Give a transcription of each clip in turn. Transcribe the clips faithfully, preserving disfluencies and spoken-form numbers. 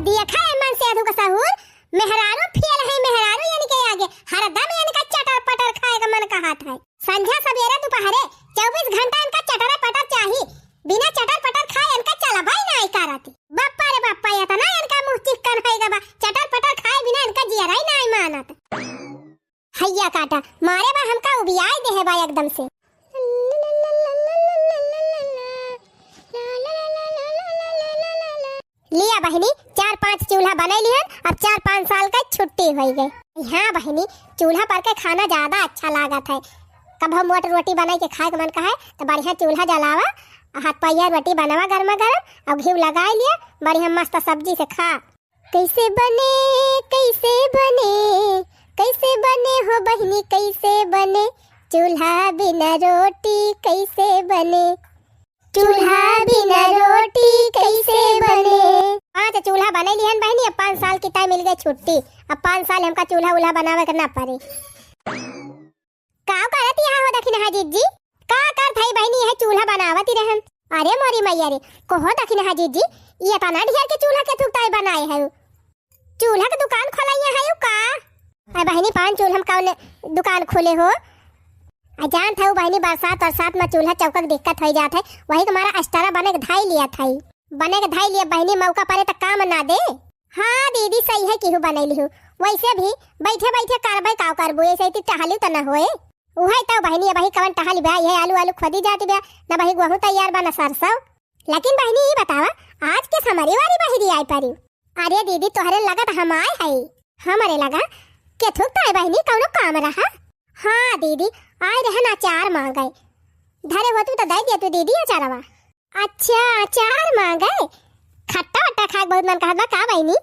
देखा है मनसेधू का सहूर, मेहरारू फेल है, मेहरारू इनके आगे हरदम इनका चटर पटर खाए का मन कहत है। संझा सबेरे दुपहरे चउबीस घंटा इनका चटर पटर चाही, बिना चटर पटर खाए इनका चलबा ही नाई करत। बप्पा रे बप्पा, इतना इनका मुँह चिक्कन है गा बा, चटर पटर खाए बिना इनका जियरा ही नाई मानत। हैया काटा, मारे बा हमका उबियाए देहे बा एकदम से। लिया बहिनी, चार पांच चूल्हा बनाई लिहन, अब चार पांच साल का छुट्टी होई गई। हाँ बहिनी, चूल्हा पर के खाना ज्यादा अच्छा लागत है। कभो मोट रोटी बनाई के खाए के मन कहे तो बढ़िया चूल्हा जलावा, हाथ पहिया रोटी बनावा गर्मा गर्म, और घी लगाई लिया, बढ़िया मस्त सब्जी से खा। कैसे बने, कैसे बने, कैसे बने हो बहिनी, कैसे बने? चूल्हा बिना रोटी कैसे बने? चूल्हा बिना रोटी कैसे बने? पांच चूल्हा बने लिहन बहिनी, अब पांच साल की तय मिल गई छुट्टी, अब पांच साल हमका चूल्हा उल्हा बनावे के ना पड़े। का करत यहाँ हो दखिनहा जिज्जी? का करत हई बहिनी, यह चूल्हा बनावत ही रहन। अरे मोरी मैया रे, कहो दखिनहा जिज्जी, ये तना ढेर के चूल्हा के थुकताई बनाए है? चूल्हा के दुकान खोलैया है का? अरे बहिनी, पान चूल्हा हम कौन दुकान खोले हो? आ जानत हऊ बहिनी, बरसात बरसात में चूल्हा चौका के दिक्कत हो जात है, वही के मारा अस्टरा बने के धाई लिया था, बने के धाई लिया बहिनी, मौका पड़े तो काम ना दे। हाँ दीदी, सही है, केहू बनैली हूँ। वैसे भी बैठे बैठे करबै का करबू, ऐसे इतनी टहली तो न होए। उहे तो बहिनी, अबही कवन टहली बा, यह आलू आलू खोदी जाती बा, न बही गेहूं तैयार बा, न सरसों। लेकिन बहिनी, ई बतावा, आज के समरी वाली बहिरी आई परी? अरे दीदी, तोहरे लगत हम आए हई। हमरे लगा के थुक तो आए बहिनी, कौनो काम रहा? हाँ दीदी, आए रहन अचार मांगे, धरे होतू तो दे देतू दीदी अचारवा। अच्छा, अचार मांगे? खट्टा वट्टा खाए के बहुत मन कहत बा का बहिनी?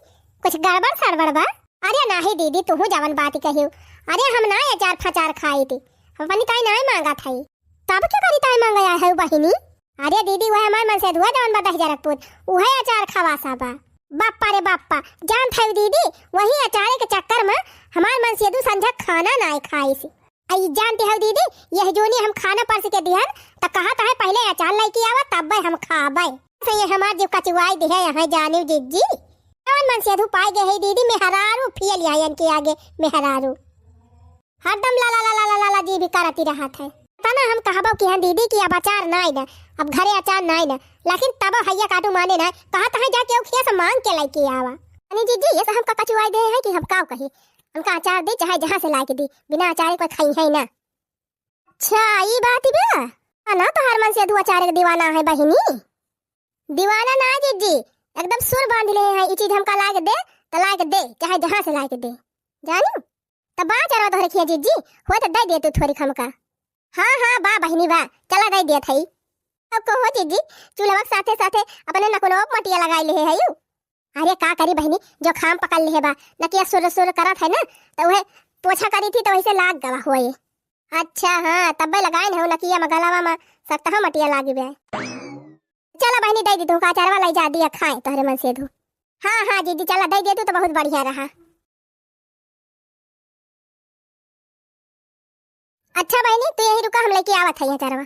कुछ गड़बड़ सड़बड़ बा? अरे नाही दीदी, तुहू जवन बात कहियो। अरे हम ना अचार फचार खाई थी, हम अपनी ताई नाई मांगा था। तब के करी ताई मांगे आए है बहिनी? अरे दीदी, वह हमार मनसेधुआ जवन बा दहिजरकपुर, उहे अचार खवासा बा। बाप्पा रे बाप्पा, जान था दीदी, वही अचारे के चक्कर में हमार मनसेधु संझा खाना नाई खाई सी। आई जानती हो दीदी, यह जोनी हम खाना परस के दिहन, त कहत है पहले अचार लेके आवा, तब्बे हम खाबे। से ये हमार जीव कचुआई दिहे यहाँ जानिव जिज्जी। कौन मनसेधु पाए गए है दीदी, मेहरारू फेल यहाँ इनके आगे, मेहरारू। हरदम ला ला ला ला ला ला ला जी भी करती रहत है। तना हम कहबो कि हाँ दीदी कि अब अचार नाई ना, अब घरे अचार नाई ना, लेकिन तब हैया काटू माने ना, कहत है जाके उ खिया से मांग के लेके आवा। अरे जिज्जी, ये से हमका कचुआई दे है कि हम काव कही, उनका अचार दे, चाहे जहाँ से लाके दे, बिना अचारे कोई खाई है ना। अच्छा, ई बात बा? आ ना, तोहार मनसेधु अचारे के दीवाना है बहिनी। दीवाना ना जिज्जी, एकदम सुर बांध ले है, ई चीज हमका लाके दे, त लाके दे, चाहे जहाँ से लाके दे। जानियो? त बा अचारवा तोहरे खिया जिज्जी, हो त दे दे तू थोड़ी हमका। हाँ, हाँ, बा बहिनी बा, चला दे दिया थई। अब कहो जिज्जी, चूल्हा के साथे साथे अपने नकुनो मटिया लगाई ले है यू। अरे का करी बहिनी, जुखाम पकड़ लिहे बा, नकिया सुर सुर करत है ना, तो वह पोछा करी थी तो वैसे लाग गवा होए। अच्छा हाँ, तब्बे लगाइन है नकिया में गलावा में, सकता है मटिया लागी बे। चला बहिनी, दे दी तुमका अचारवा, लाई जा दिया खाए तोहरे मनसेधु। हाँ हाँ जिज्जी, चला दे दिया तू तो बहुत बढ़िया रहा। अच्छा बहिनी, तू यही रुका, हम लेके आवत है अचारवा।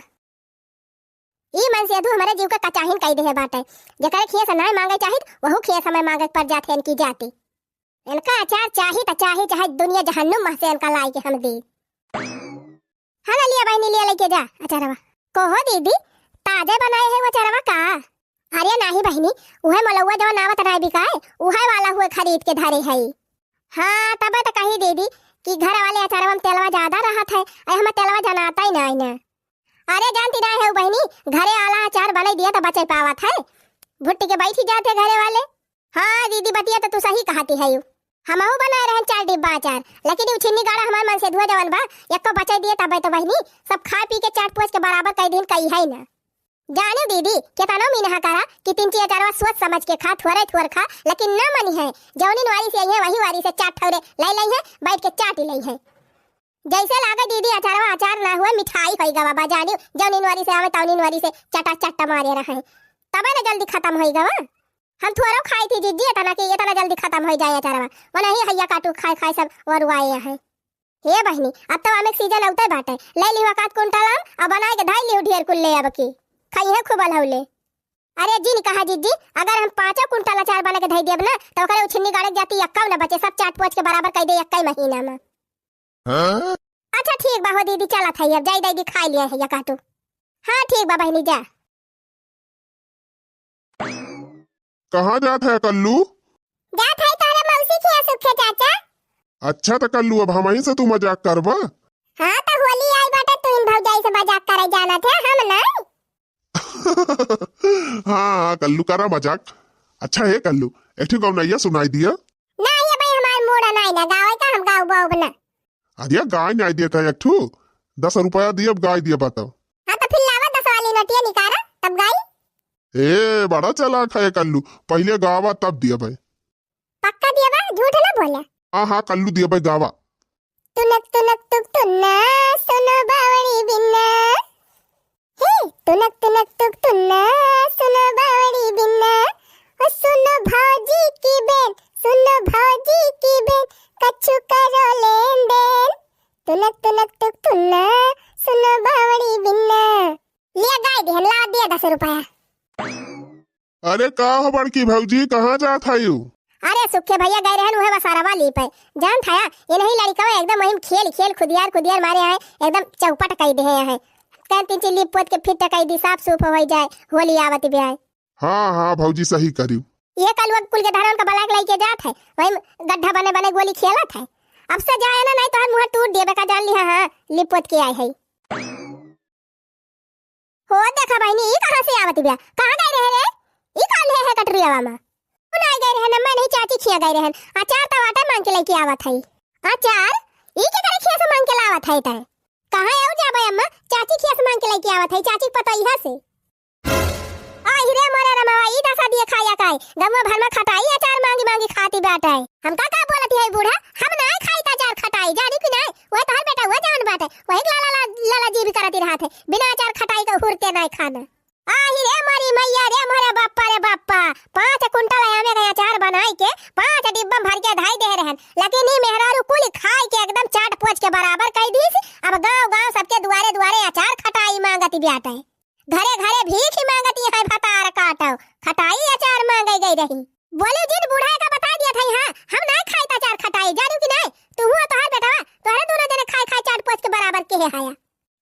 ई मनसेधु हमरे जीव के कचाहिन कई देहे बाटे। जेकरे खिया से नाय मांगे चाहित, वहू खिया से हमें मांगे पर जात है इनकी जाति। इनका अचार चाही त चाही, चाहे दुनिया जहन्नुम मह से इनका लाई के हम दी। हाँ ना, लिया बहिनी, लिया लेके जा अचारवा। कहो दीदी, ताजे बनाए है वो अचारवा का? अरे नाही बहिनी, उहे मलौआ जवन आवत नाय बिकाए, उहे वाला हुए खरीद के धरे है। हाँ, तबे तो कही दीदी कि घर वाले अचारवा में तेलवा ज्यादा रहत है, अरे हमें तेलवा जनाता ही नाय ना। अरे जानती नाय है बहिनी, घरे वाला अचार बनाई दिया तो बचे पावत है, भुट्टी के बैठी जाते घरे वाले। हाँ दीदी, बतिया तो तू सही कहती है। हमहू बनाए रहन चार डिब्बा अचार, लेकिन उ छिन्नी गाड़ा हमार मनसेधुआ जवन बा, एको बचाई दिए तबे तो बहिनी, सब खा पी के चाट पोछ के बराबर कई दिन कई है ना। जाने दीदी, केतनो मीनहा करा कि तिनची अचारवा सोच समझ के खा, थोरे थोर खा, लेकिन ना मनी है। जौनिन वारी से आई है, वही वारी से चार ठौरे ले लई है, बैठ के चाट ही लई है। जैसे लागे दीदी अचारवा अचार ना हुए, मिठाई होई गवा बा, जानी जौनिन वारी से आवे तौनिन वारी से चटा चट्टा मारे रहे, तबे ना जल्दी खत्म होई गवा। हम थोरो खाई थी जिज्जी, इतना कि इतना जल्दी खत्म हो जाए अचारवा, वनही हैया काटू खाए खाए सब वरुआए हैं। हे बहिनी, अब तो आम के सीजन औते बाटे, ले लिहु एकाध कुंटल आम, अब बनाए के धाई लिहु ढेर कुल ले अब की, खाई है खूब अलहौले। अरे जिन कहा जिज्जी, अगर हम पाँचों कुंटल अचार बना के धई देब ना, त ओकरे उछिन्नी गाड़े जाती एक्कौ न बचे, सब चाट पोछ के बराबर कइ दे एक्कै महीना में। हाँ? अच्छा ठीक बा हो दीदी, चलत है अब, जाई दीदी खाई लिया है या काटू। हाँ ठीक बा बहिनी, जा। कहाँ जात है कल्लू? जात है तोहरे मौसी खिया सुखे चाचा। अच्छा त कल्लू, अब हमही से तू मजाक करबा? हाँ त होली आई बाटे, तू इन भौजाई से मजाक करे जानत है, हम नहीं। हाँ, हाँ, कल्लू करा मजाक। अच्छा हे कल्लू, एक ठो गौनैया सुनाई दिया। ना, ये भाई हमार मूड नहीं ना, गावे का हम गाउब वाउब ना। अरे गाय नहीं देता एक ठो, दस रुपया दिया, अब गाय दिया बताओ। हाँ तो फिर लावा दस वाली नोटिया निकाला, तब गाई। ए, बड़ा चालाक है कल्लू, पहले गावा तब दिया भाई। पक्का दिया बा, झूठ ना बोला। हाँ, हाँ, कल्लू दिया भाई गावा। तुनक तुनक तुक तुन्ना, सुनो बावड़ी बिन्ना। हे, तुनक तुनक तुक तुन्ना, सुनो बावड़ी बिन्ना। ओ सुनो भौजी की बेन, सुनो भौजी की बेन, कछु करो लेन देन। तुनक तुनक तुक तुन्ना, सुनो बावड़ी बिन्ना। लिया गाय दिहन, लावा दिया दस रुपया। अरे का हो बड़की भौजी, कहाँ जात हयू? अरे सुखे भैया गए रहन उहे बसारवा लीपे। जानत हया, ये नहीं लड़िकवा एकदम वहीं खेल खेल खुदियार खुदियार मारे है, एकदम चौपट कई दे है। कहन तीन चीज लीप पोत के फिट कई दी, साफ सूफ हो जाए, होली आवत बे है। हाँ, हाँ भौजी सही करियो। ये कलुआ कुल के धरन का बलाक लइके जात है, वहीं गड्ढा बने बने गोली खेलत है। अब से जाए ना, नहीं तो हर मुँह टूट दिए बेका, जान लिहा। हाँ, लीप पोत के आए है। हो देखा बहिनी, ई कहाँ से आवत बिया? कहाँ गए रहे रे? ई कहाँ ले है कटोरियावा में? उ नाई गए रहन, मैं नहीं चाची खिया गए रहन। अचार तो आटा मांग के लेके आवत है। अचार? ई के करे खिया से मांग के लावत है तै? कहाँ आऊ जाबे अम्मा? चाची खिया से मांग के लेके आवत है, चाची के पतोहिया से। आई रे मोरे रमवा, ई दसा दिए खाया काई? गमुआ भर में खटाई अचार मांगी मांगी खाती बाटे। हमका का बोलती है बूढ़ा? हम नाई खाई त अचार खटाई, जानी कि नाई? वह तोहर बेटा हुआ जान बाटे, वही लाला ला-, लाला जी भी करती रहत है, बिना अचार खटाई के हुरते नाई खाना। आही रे मोरी मैया रे, मोरे बाप्पा रे बाप्पा, पाँच कुंटल आमे के अचार बनाई के पाँच डिब्बा भर के धाई दे रहन, लेकिन ई मेहरारू कुल खाई के एकदम चाट पोछ के बराबर कई दीस। अब गांव गांव सबके दुआरे दुआरे अचार खटाई मांगत बाटे, घरे घरे भीख ही मांगती है भतार काटो, खटाई अचार मांगे गई रही। बोली जिन बूढ़ा का बता दिया था, हाँ हम नाई खाई त अचार खटाई, जानू कि नाई? तू हुआ तोहर बेटवा, तोहरे दोनों जने खाई खाई चाट पोछ के बराबर के है हाया।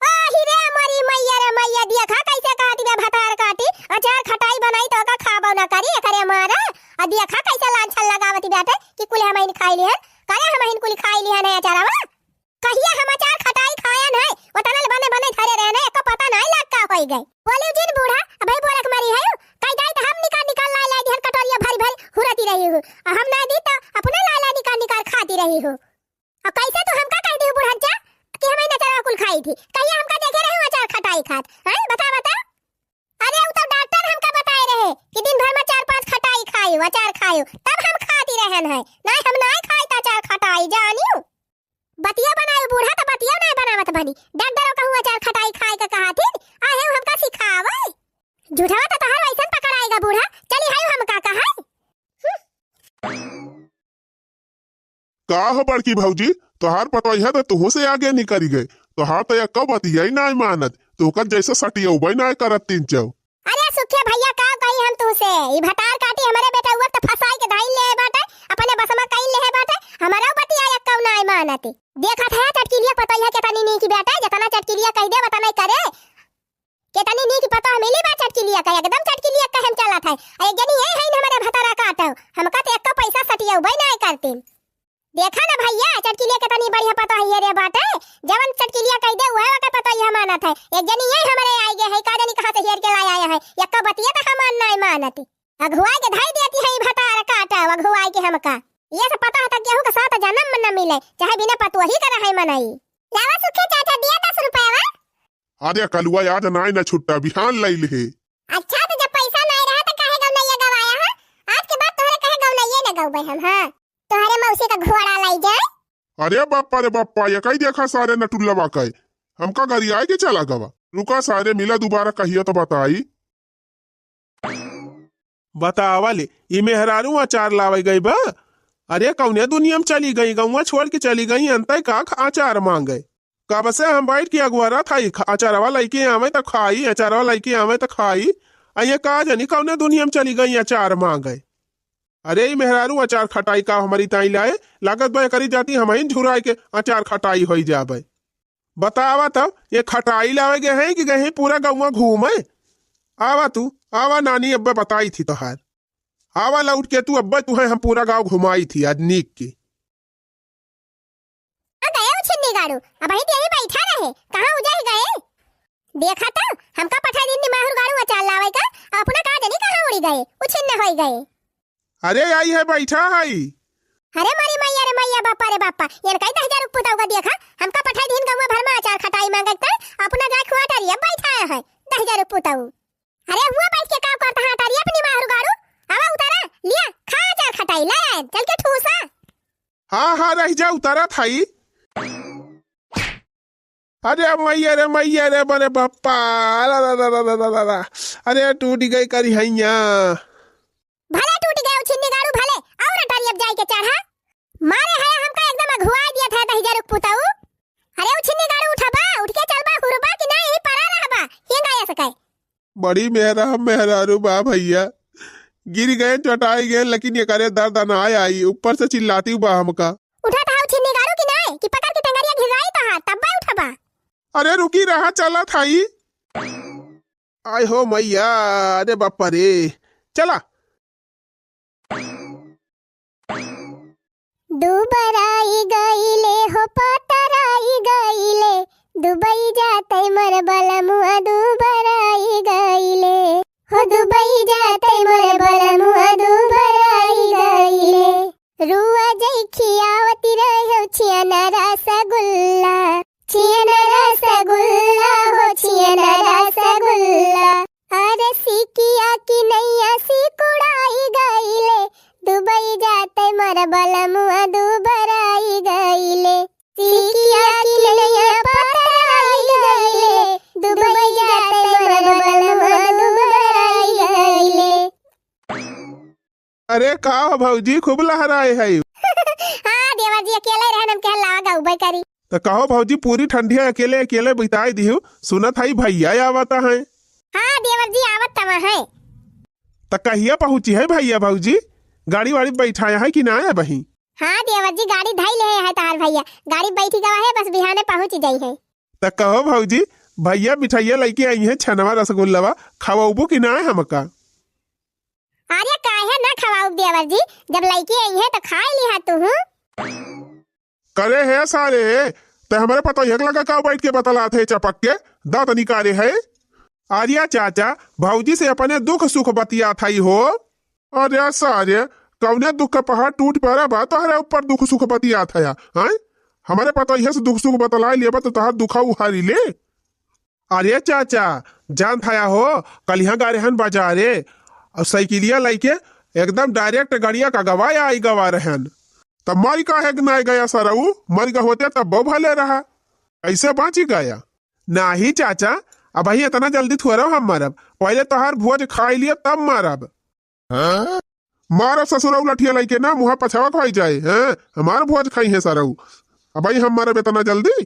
आही रे मोरी मैया रे मैया, देखा कैसे कहती बे भतार काटी, अचार खटाई बनाई तो का खाबो ना करी, एकरे मारा। आ देखा कैसे लांछन लगावती बाटे कि कुल हमहिन खाई लिहन, करे हमहिन कुल खाई लिहन है अचारवा। कहिया हम अचार खटाई खायन है, ओतना ले बने बने धरे रहन है, एको पता नाई लग का होई गए। बोली जिन बूढ़ा, अबे बोलक मरी है, कह जाई त हम निकाल निकाल लाई लाई दिहन कटोरिया भरी भरी हुरती रही हूँ, आ हम ना दी त अपने लाई लाई निकाल निकाल खाती रही हूँ। अब कैसे तू हमका कह दी बुढ़ंचा कि हम ही नचरवा कुल खाई थी? कहिया हमका देखे रहे हो अचार खटाई खात? हैं? बता, बता। अरे, उ तो डॉक्टर हमका बताए रहे कि दिन भर में चार पांच खटाई खायो, अचार खायो, तब हम खाती रहन है। नहीं, हम नहीं खाई त अचार खटाई, जानियो। बतिया बनायो बूढ़ा, तो बतिया नहीं बनावत बनी। डॉक्टर कहूँ अचार खटाई खाए के कहा थी, आहे हमका सिखावे। झूठवा तो तोहर वैसन पकड़ाएगा बूढ़ा, चली है हमका कहा। हम्म। का हो बड़की भौजी, तोहार पतोहिया तो तुहू से आगे निकल गए। तोहार तो एक्को बतिया ही नाय मानत, तोहकर जैसे सटियौबे नाय करत तीन चौ। अरे सुखे भैया, का कही हम तुहसे, ई भतार काटी हमरे बेटउआ तो फंसाई के धाइन ले बाटे, अपने बस में कइन ले बाटे, हमरो बतिया एक्को नाय मानत। देखत है चटकिलिया पतोहिया केतनी नीक बाटे, जेतना चटकिलिया कह दे ओतना ही करे। केतनी नीक पतोह मिली बा चटकिलिया का, एकदम चटकिलिया का हम चलत है। आ एक जनी ये है न हमरे भतारा काटो, हमका तो एक्को पैसा सटियौबे नाय करतीन। देखा ना भैया, चटकिलिया केतनी बढ़िया पतोह है रे बाटे, जवन चटकिलिया कह दे उहे ओकर पतोह मानत है। एक जनी ये हमरे आई गए है, का जनी कहाँ से हेर के लाया है, एक्को बतिया तो हमार नाय मानत। अघुआई के धाई देती है ई भतार काटो, अघुआई के हमका। ये सब पता है तो केहू के साथ जन्म में न मिले, चाहे बिना पतोही का रहे मनई। लावा सुखे चाचा, दिया दस रुपया। अरे कलुआ, आज नाय न छुट्टा, बिहान लई लिहे। अच्छा, तो जब पैसा नाय रहा, तो काहे गौनैया गवाया है? आज के बाद तोहरे कहे गौनैये न गौबे हम, हाँ। तोहरे मौसी का घोड़ा लाई जाए। अरे बाप्पा रे बाप्पा, ये कई देखा सारे नटुल्लवा कई। हमका गरियाए के चला गवा। रुका सारे, मिला दोबारा कहिया तो बताई। बतावा ले, ई मेहरारू अचार लावे गई बा? अरे, कौने दुनिया में चली गई, गौवा छोड़ के चली गई, अंतय का ख-, अचार मांगे। कब से हम बैठ के अगुआरत हई, ख-, अचारवा लइके आवे त खाई, अचारवा लइके आवे त खाई। अइहे का जानी कौने दुनिया में चली गई अचार मांगे। अरे ई मेहरारू अचार खटाई का हमरी ताई लाए, लागत बा एकरी जाती हमहिन झुराए के अचार खटाई होई जाबे। बतावा तब, ये खटाई लावे गए हैं कि गए हैं पूरा गौवा घूमे? आवा तू, आवा नानी, अब्बे बताई थी तोहार। आवा लौट के तू, अब्बे तुहे हम पूरा गाँव घुमाई थी आज नीक के। आ गए उ छिन्नी गाड़ू, अबहिं त यहीं बैठा रहे, कहाँ उजहि गए? देखा त, हमका पठाई दिन निमाहुर गाड़ू अचार लावे का, अपना का जानी कहाँ उड़ी गए, उ छिन्न होई गए। अरे आई है, बैठा है। अरे मारी मैया रे मैया, बापा रे बापा, ये कई दहिजर पुतऊ का देखा, हमका पठाई दिन गौवा भर में अचार खटाई मांगे त, अपना जाए खुआ टरिया बैठा है, दहिजर पुतऊ। अरे हुआ बैठ के का करता है टरिया पे निमाहुर गाड़ू, आवा उतारा, लिया, खा अचार खटाई, ले आए, चल के ठूसा। हाँ, हाँ, रह जा, उतारा थाई। अरे मैया रे, मैया रे, बने बप्पा, अला ला ला ला ला ला ला। अरे टूट गई करी हैया। भले टूट गए उ छिन्नी गाड़ू, भले, और टरिया पे जाए के चढ़ा। मारे है हमका एकदम अघुआई दिया था दहिजर पुतऊ। अरे उ छिन्नी गाड़ू उठबा, उठ के चलबा, हुरबा कि ना यहीं परा रहबा, हिंग आया सकाए। बड़ी मेहरा, मेहरारू बा भैया, गिर गए, चोटाई गए, लेकिन ये करे दर्द ना आई, ऊपर से चिल्लाती बा हमका। उठत हाउ छिन्नी गाड़ू कि नाय, कि पकड़ के टंगरिया घिसाई तोहार, तब्बे उठबा। अरे रुकी रहा, चलत हई। आय हो मैया, अरे बापा रे, चला। दुबराई गईले हो पतराई गईले, दुबई जाते मोर बलमुआ दुबराई गईले। हो दुबई जाते मोर बलमुआ दुबराई गईले। रुआ जई खियावती रहे छियन रसगुल्ला, छियन रसगुल्ला हो छियन रसगुल्ला। अरे सिकिया की नैया सिकुड़ाई गईले, दुबई जाते मोर बलमुआ दुबराई गईले। सिकिया की नैया पतराई गईले, दुबई जाते मोर बलमुआ दुबराई गईले। अरे का हो भौजी, खूब लहराए है। हाँ देवर जी, अकेले रहन हम कहल लावा गउबे करी। त कहो भौजी, पूरी ठंडिया अकेले अकेले बिताए दिहु, सुनत हई भैया आवता है। हाँ देवर जी, आवत तमा है। त कहिया पहुँची है भैया भौजी, गाड़ी वाड़ी बैठाया है कि ना है बही? हाँ देवर जी, गाड़ी धई ले है तहार भैया, गाड़ी बैठी गवा है, बस बिहाने पहुँच जाई है। त कहो भौजी, भैया मिठाइया लइके आई है, छनवा रसगुल्लावा, खवाउबू कि ना है हमका? अरे काहे ना खवाउब देवर जी, जब लइके आई है त खाई लिहा तुहू। करे है सारे, ते हमरे पतोहिया के लगा का बैठ के बतलात है चपक के, दांत निकाले है। आर्या चाचा, भौजी से अपने दुख सुख बतियात हई हो। अरे सारे, कौने दुख का पहाड़ टूट पड़ा बा तोहरे ऊपर दुख सुख बतियात है, हैं? हमरे पतोहिया से दुख सुख बतलाए लेबा त तोहार दुखा उहारी ले। अरे चाचा, जानत हया हो, कलिहा गा रहन बाजारे, और साइकिलिया लइके एकदम direct गड़िया का गवा आई गवा रहन। तब मरि काहे के नाय गया सरऊ, मरि गए होते तब बहु भले रहा, कैसे बाँची गया? नाही चाचा, अबही इतना जल्दी थोड़ा हम मरब, पहले तोहार भोज खाई लिया तब मरब। हाँ? मारब ससुरऊ लठिया लइके ना, मुँह पछावा खाई जाए, हैं? हमार भोज खाई है सरऊ, अबही हम मरब इतना जल्दी?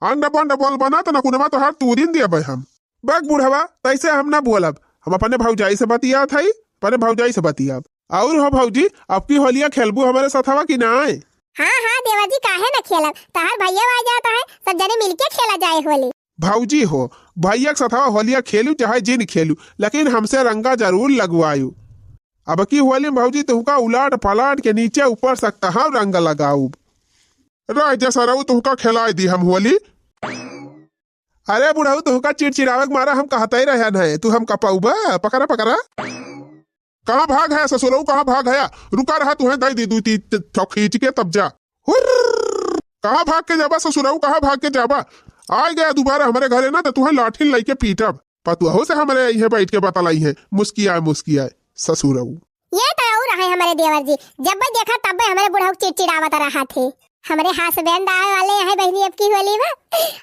अंड बंड बोल बना त नकुनवा तोहार तूरिन देबे हम। बक बुढ़वा, तैसे हम ना बोलब। हम अपने भौजाई से बतियात हई, अपने भौजाई से बतियाब। और हो भौजी, अब की होलिया खेलबू हमरे सथवा कि नाय? हाँ, हाँ, देवर जी, काहे ना खेलब? तहार भैया आ जाता है, सब जने मिलके खेला जाए होली। भौजी हो, भैया के सथवा होलिया खेलू चाहे जिन खेलू, लेकिन हमसे रंगा जरूर लगवायू। अब की होली में भौजी तुहका उलाट पलाट के नीचे ऊपर सकता हम रंग लगाऊ। रह जा सरऊ, तुहका खेलाए दी हम होली। अरे बुढ़ऊ, तुहका चिड़चिड़ावे के मारा हम कहते ही रहन है, तू हम कपाउबा, पकड़ा, पकड़ा। कहाँ भाग है ससुरऊ, कहाँ भाग है? रुका रहा, तुहें दई दी दू ती-, ती-, ठो खींच के तब जा। हुर्र! कहाँ भाग के जाबा ससुरऊ, कहाँ भाग के जाबा? आए गया दोबारा हमरे घरे ना, त तुहें लाठी लइके पीटब। पतुआहो से हमरे इहे बैठ के बतलाई है, मुस्कियाए, मुस्कियाए, ससुरऊ। ये तो और है हमारे देवर जी, जब भी देखा तब भी हमारे बुढ़ऊ चिड़चिड़ावत रहा थे। हमारे husband आए वाले हैं बहिनी अब की होली में,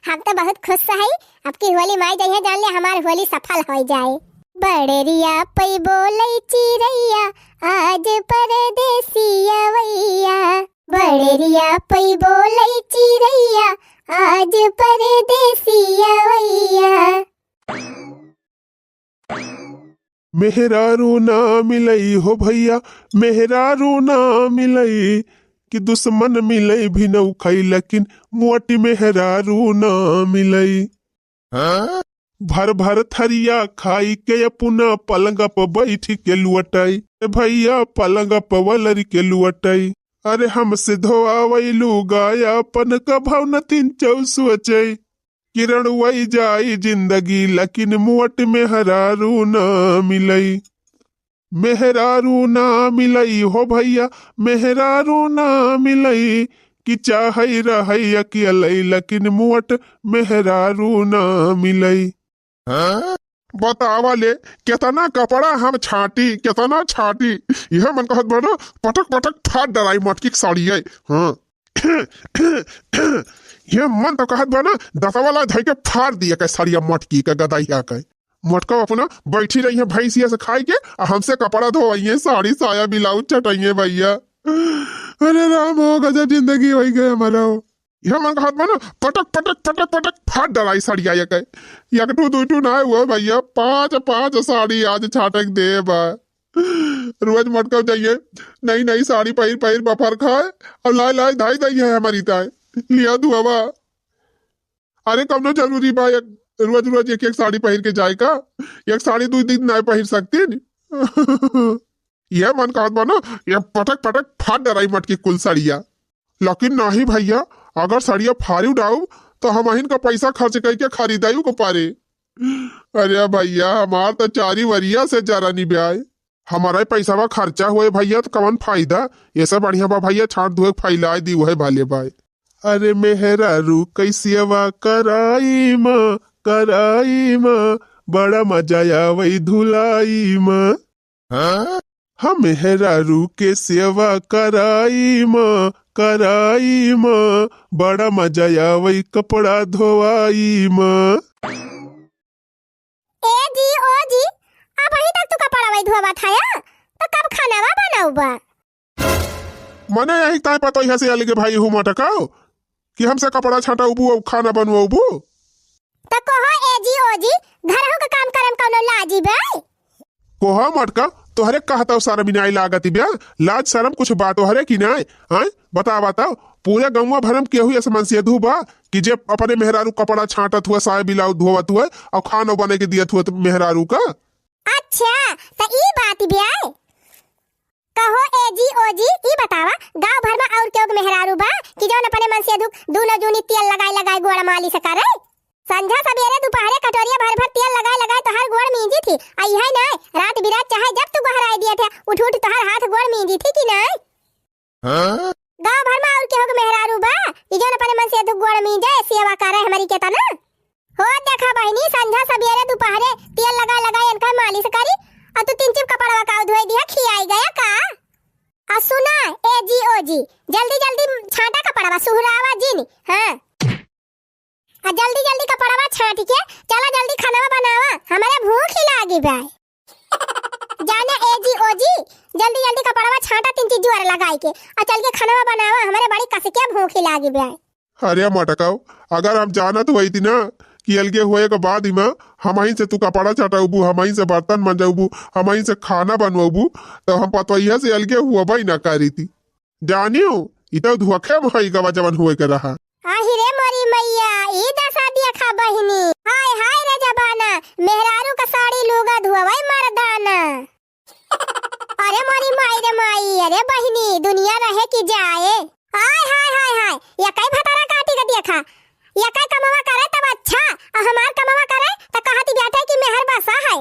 हम तो बहुत खुश है। अब की होली में आई जाइए, जान ले हमार होली सफल हो जाए। बड़रिया पई बोलै चिरैया, आज परदेसिया वैया। बड़रिया पई बोलै चिरैया, आज परदेसिया वैया। मेहरारू ना मिलई हो भइया, मेहरारू ना मिलई, कि दुश्मन मिलई भी नौ खाई, लेकिन मोट मेहरारू ना मिलई। भर भर थरिया खाई के अपना पलंग प बैठ के लुअटाई। ए भइया, पलंग प वलर के लुअटाई। अरे हमसे धोआवई लुगाया अपन कभौ न तीन चौ सोचई। किरण वई जाई जिंदगी, लेकिन मोट मेहरारू ना मिलई। मेहरारू ना मिलई हो भइया, मेहरारू ना मिलई, कि चाहई रहई अकेलई, लेकिन मोट मेहरारू ना मिलई। बतावा ले, केतना कपड़ा हम छाटी, केतना छाटी। यह मन कहत बा ना, पटक पटक फाड़ डराई मटकी के साड़िया। हाँ। ये मन तो कहत बा ना, दसवा ला धई के फाड़ दिया के साड़िया मटकी के गदहिया के। मटका अपना बैठी रही है भैंसिया से खाई के, आ हमसे कपड़ा धोवइये, साड़ी साया ब्लाउज चटइये भइया। अरे राम हो, गजब जिंदगी होई गए हमारा हो। यह मन कहत बा ना, पटक पटक पटक पटक फाड़ डराई साड़िया ये के। एक टू दुई टू ना हुआ भइया, पाँच पाँच साड़ी आज छाटक दे बा। रोज मटका जाइए, नई नई साड़ी पहिर पहिर बफर खाए, और लाए लाए धाई दई है हमारी ताए। लिया दुआवा। अरे कौनो जरूरी बा एक रोज रोज एक एक साड़ी पहिर के जाए का? एक साड़ी दुई दिन ना पहिर सकतीन। ये मन कहत बा ना, ये पटक पटक फाड़ डराई मटकी कुल साड़िया। लेकिन नाही भइया, अगर साड़िया फाड़ी डाउब, तो हमहिन का पैसा खर्च करके खरीदाई को पारे। अरे भइया, हमार तो चारी वरिया से जरा निब्याय। हमारा ही पैसावा खर्चा हुए भइया, तो कवन फायदा? ये सब बढ़िया बा भइया, छाट धोए फैलाए दी, वह भाले बाय। अरे मेहरारू कैसियवा कराई माँ, कराई माँ, बड़ा मजा आवई धुलाई माँ। हम मेहरारू के सेवा कराई माँ, कराई माँ, बड़ा मजा आवई कपड़ा धोवाई माँ। ए जी, ओ जी, अबहीं तक तू कपड़वा धोवत हया, तो कब खानावा बनउबा? मने यही ताय पतोहिया से अलगे भाई हूँ मटकाओ कि हमसे कपड़ा छाटउबू अउ खाना बनवउबू। त कहो ए जी, ओ जी, घरहू के काम करे में कौनो लाजी बा? कोहा मटका, तोहरे कहता सारा बिनाई लागत बा, लाज शरम कुछ बा तोहरे कि नाय? आय, बता, बताओ, पूरे गौवा भर में केहू ऐसे मनसेधू बा कि जे अपने मेहरारू कपड़ा छाटत हुआ, साया ब्लाउज धोवत हुआ और खानो बने के दियत हुआ त मेहरारू का? अच्छा, त ई बात बा। कहो ए जी, ओ जी, ई बतावा, गाँव भर में और केहू के मेहरारू बा कि जौन अपने मनसेधू दूनो जूनी तेल लगाए लगाए गोड़ मालिश करे? संझा सबेरे दुपहरे कटोरिया भर भर तेल लगाए लगाए तोहार गोड़ मींजी थी। आ इहे नाय, रात बिरात चाहे जब तू गोहराए दिए थे, उठ उठ तोहार हाथ गोड़ मींजी थी कि नाय? हाँ? गाँव भर में और केहू के मेहरारू बा कि जौन अपने मनसेधू गोड़ मींजे, सेवा करे हमरी केतना? हो देखा बहिनी, संझा सबेरे दुपहरे तेल लगाए लगाए इनका मालिश करी, और तू तीन चिप कपड़वा का धोए दिया, खियाई गया का? आ सुना ए जी, ओ जी, जल्दी जल्दी छाटा कपड़वा, सुहरावा जिन। हाँ। आ जल्दी जल्दी कपड़वा छाट के चला, जल्दी खानावा बनावा, हमरे भूख ही लागी बा। जाना ए जी, ओ जी, जल्दी जल्दी कपड़वा छाटा, तीन चीज जुआर लगाई के, आ चल के खानावा बनावा, हमरे बड़ी कस के भूख ही लागी बा। अरे मटकाओ, अगर हम जानत होइत ना कि अलगे हुए के बाद इमा हमही से तू कपड़ा छटउबू, हमही से बर्तन मंजउबू, हमही से खाना बनवबू, तो हम पतोहिया से अलगे हुअबई ना करीती। जानियो, ई तो धोखे में होई गवा जवन होए के रहा। आहि रे मोरी मैया, ई दशा देखा बहिनी। हाय हाय रे जमाना, मेहरारू का साड़ी लूगा धोवई मर्दाना। अरे मोरी माई रे माई, अरे बहिनी, दुनिया रहे कि जाए। हाय हाय हाय हाय, ये कई भतारा काटी का देखा, ये कई कमवा करे तब अच्छा, आ हमार कमवा करे त कहती बाटे कि मेहर बसा है।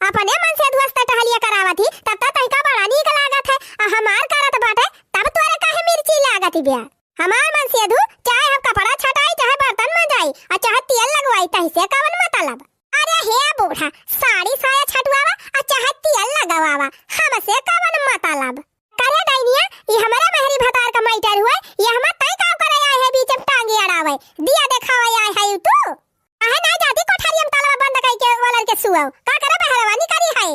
अपने मनसेधुआ से टहलिया करावत ही, तब त तहिका बड़ा नीक लागत है, आ हमार करत बाटे, तब तोरे काहे मिर्ची लागत बिया? हमार मनसेधु, चाहे हम कपड़ा छटाई, चाहे बर्तन मंजाई, आ चाहे तेल लगवाई, तहिसे कवन मतलब? अरे हे बूढ़ा, साड़ी साया छटवावा, आ चाहे तेल लगवावा, हमसे कवन मतलब? करे डाइनिया, ई हमारे मेहरी भतार का मैटर हुए, ये हमार तय का करे आए है बीच में टांगी अड़ावे, दिया देखावे आए है तू? काहे नाई जाती कोठरिया में तालवा बंद कई के वलर के सुअव? का करे बहरवा निकरी है?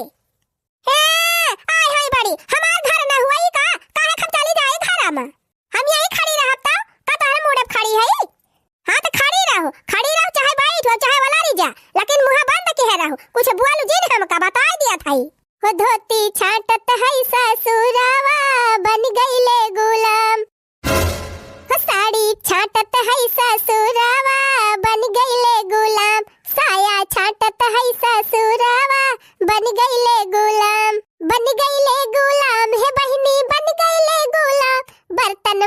हे, आय हाय बड़ी, हमार घर न हुई का? काहे हम चली जाए घर में? हम यही खड़ी रहब त, का तोहरे मुड़े पे खड़ी है? हाँ त खड़ी रहो, खड़ी रहो, चाहे बैठ हो, चाहे वलारी जा, लेकिन मुँह बंद किहे रहो, कुछ बोलू जिन हमका बताई दिया था।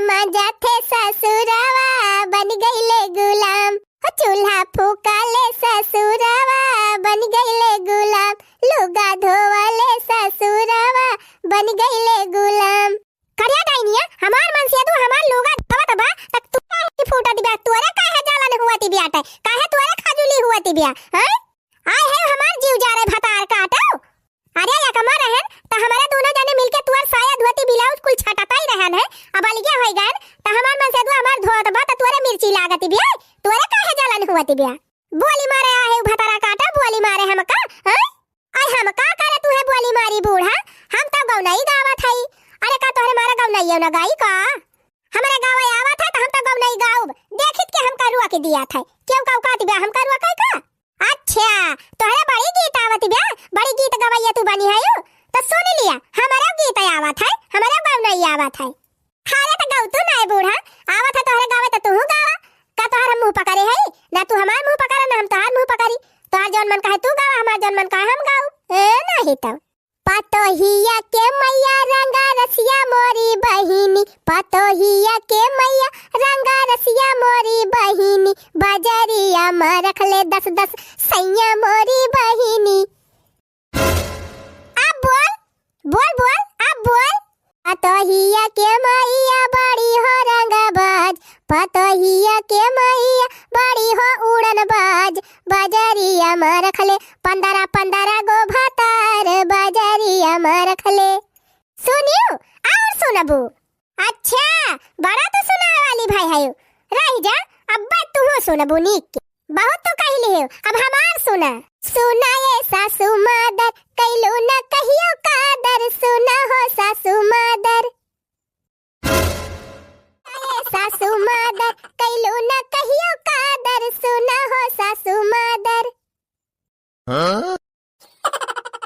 मांजा थे ससुरवा बन गईले गुलाम, हो चूल्हा फूका ले ससुरवा बन गईले गुलाम, लुगा धोवा ले ससुरवा बन गईले गुलाम। करिया डाइनिया, हमार मनसेदू हमार लुगा धोवत बा, त तू काहे फूटत बा? तोरे काहे जलन हुअत बाटे? काहे तोरे खजुली हुअत बा? हैं? आए है हमार जीव जा रे भतार काटो। अरे यकमा रहन, त हमरे दोनों जने मिलके तुअर साया धोती ब्लाउज कुल छटता ही रहन है। अब अलगे होई गन, त हमार मनसेदू हमार धोत बा, त तोरे मिर्ची लागत बा, तोरे काहे जलन हुअत बा? बोली मारे आहे भतार काटो, बोली मारे हमका, हैं? आय हम का करे तू है बोली मारी बूढ़ा? हम तो गौनई गावत हई। अरे का तोहरे मारे गौनई ना गाई का? हमरे गावे आवत है त हम तो गौनई गाउब। देखित के हमका रोक दिया था। क्यों का औकात बा हमका रोके का? अच्छा, तोहरे बड़ी गीत आवत बा, बड़ी गीत गवैया तू बनी है यू। तो सुन लिया, हमरे गीत आवत है, हमरे गौनई आवत है। अरे त गाउ तू ना है बूढ़ा, आवत है तोहरे गावे त तू गावा। का तोहर हम मुंह पकड़े है? ना तू हमार मुंह पकड़ा, ना हम तोहार मुंह पकड़ी। तोहार जौन मन कहे तू गावा, हमार जौन मन कहे हम गाऊ। ए, नहीं तो। पतोहिया के मैया रंगा रसिया मोरी बहिनी, पतोहिया के मैया रंगा रसिया मोरी बहिनी, बजरिया में रख ले दस दस सैया मोरी बहिनी। अब बोल, बोल, बोल, अब बोल। पतोहिया के मैया बड़ी हो रंगबाज, पतोहिया के मैया बड़ी हो उड़नबाज, बजरिया में रखले पन्द्रह पन्द्रह गो भतार, बजरिया में रखले। सुनियो, और सुनबू? अच्छा, बड़ा तो सुनावे वाली भाई है। रह जा, अब्बे तुहू सुनबू नीक के। बहुत तो कह लियो, अब हमार सुना। सुना ये सासू मादर, कैलू न कहियो कादर, सुना हो सासू मादर। ए सासू मादर, कैलू न कहियो कादर, सुना हो सासू मादर। हाँ?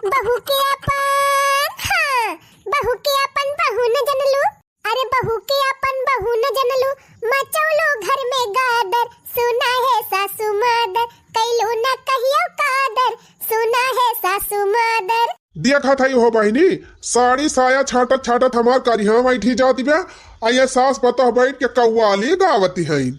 बहू के अपन, हाँ, बहू के अपन बहू न जनलू। अरे बहू के अपन बहू न जनलू, मचौलू घर में गादर, सुना है सासू मादर, कैलू न कहियो कादर, सुना है सासू मादर। देखत हई हो बहिनी, साड़ी साया छाटत छाटत हमार करिहा बैठी जात बा, आ ये सास पतोह बैठ के कव्वाली गावत हईन।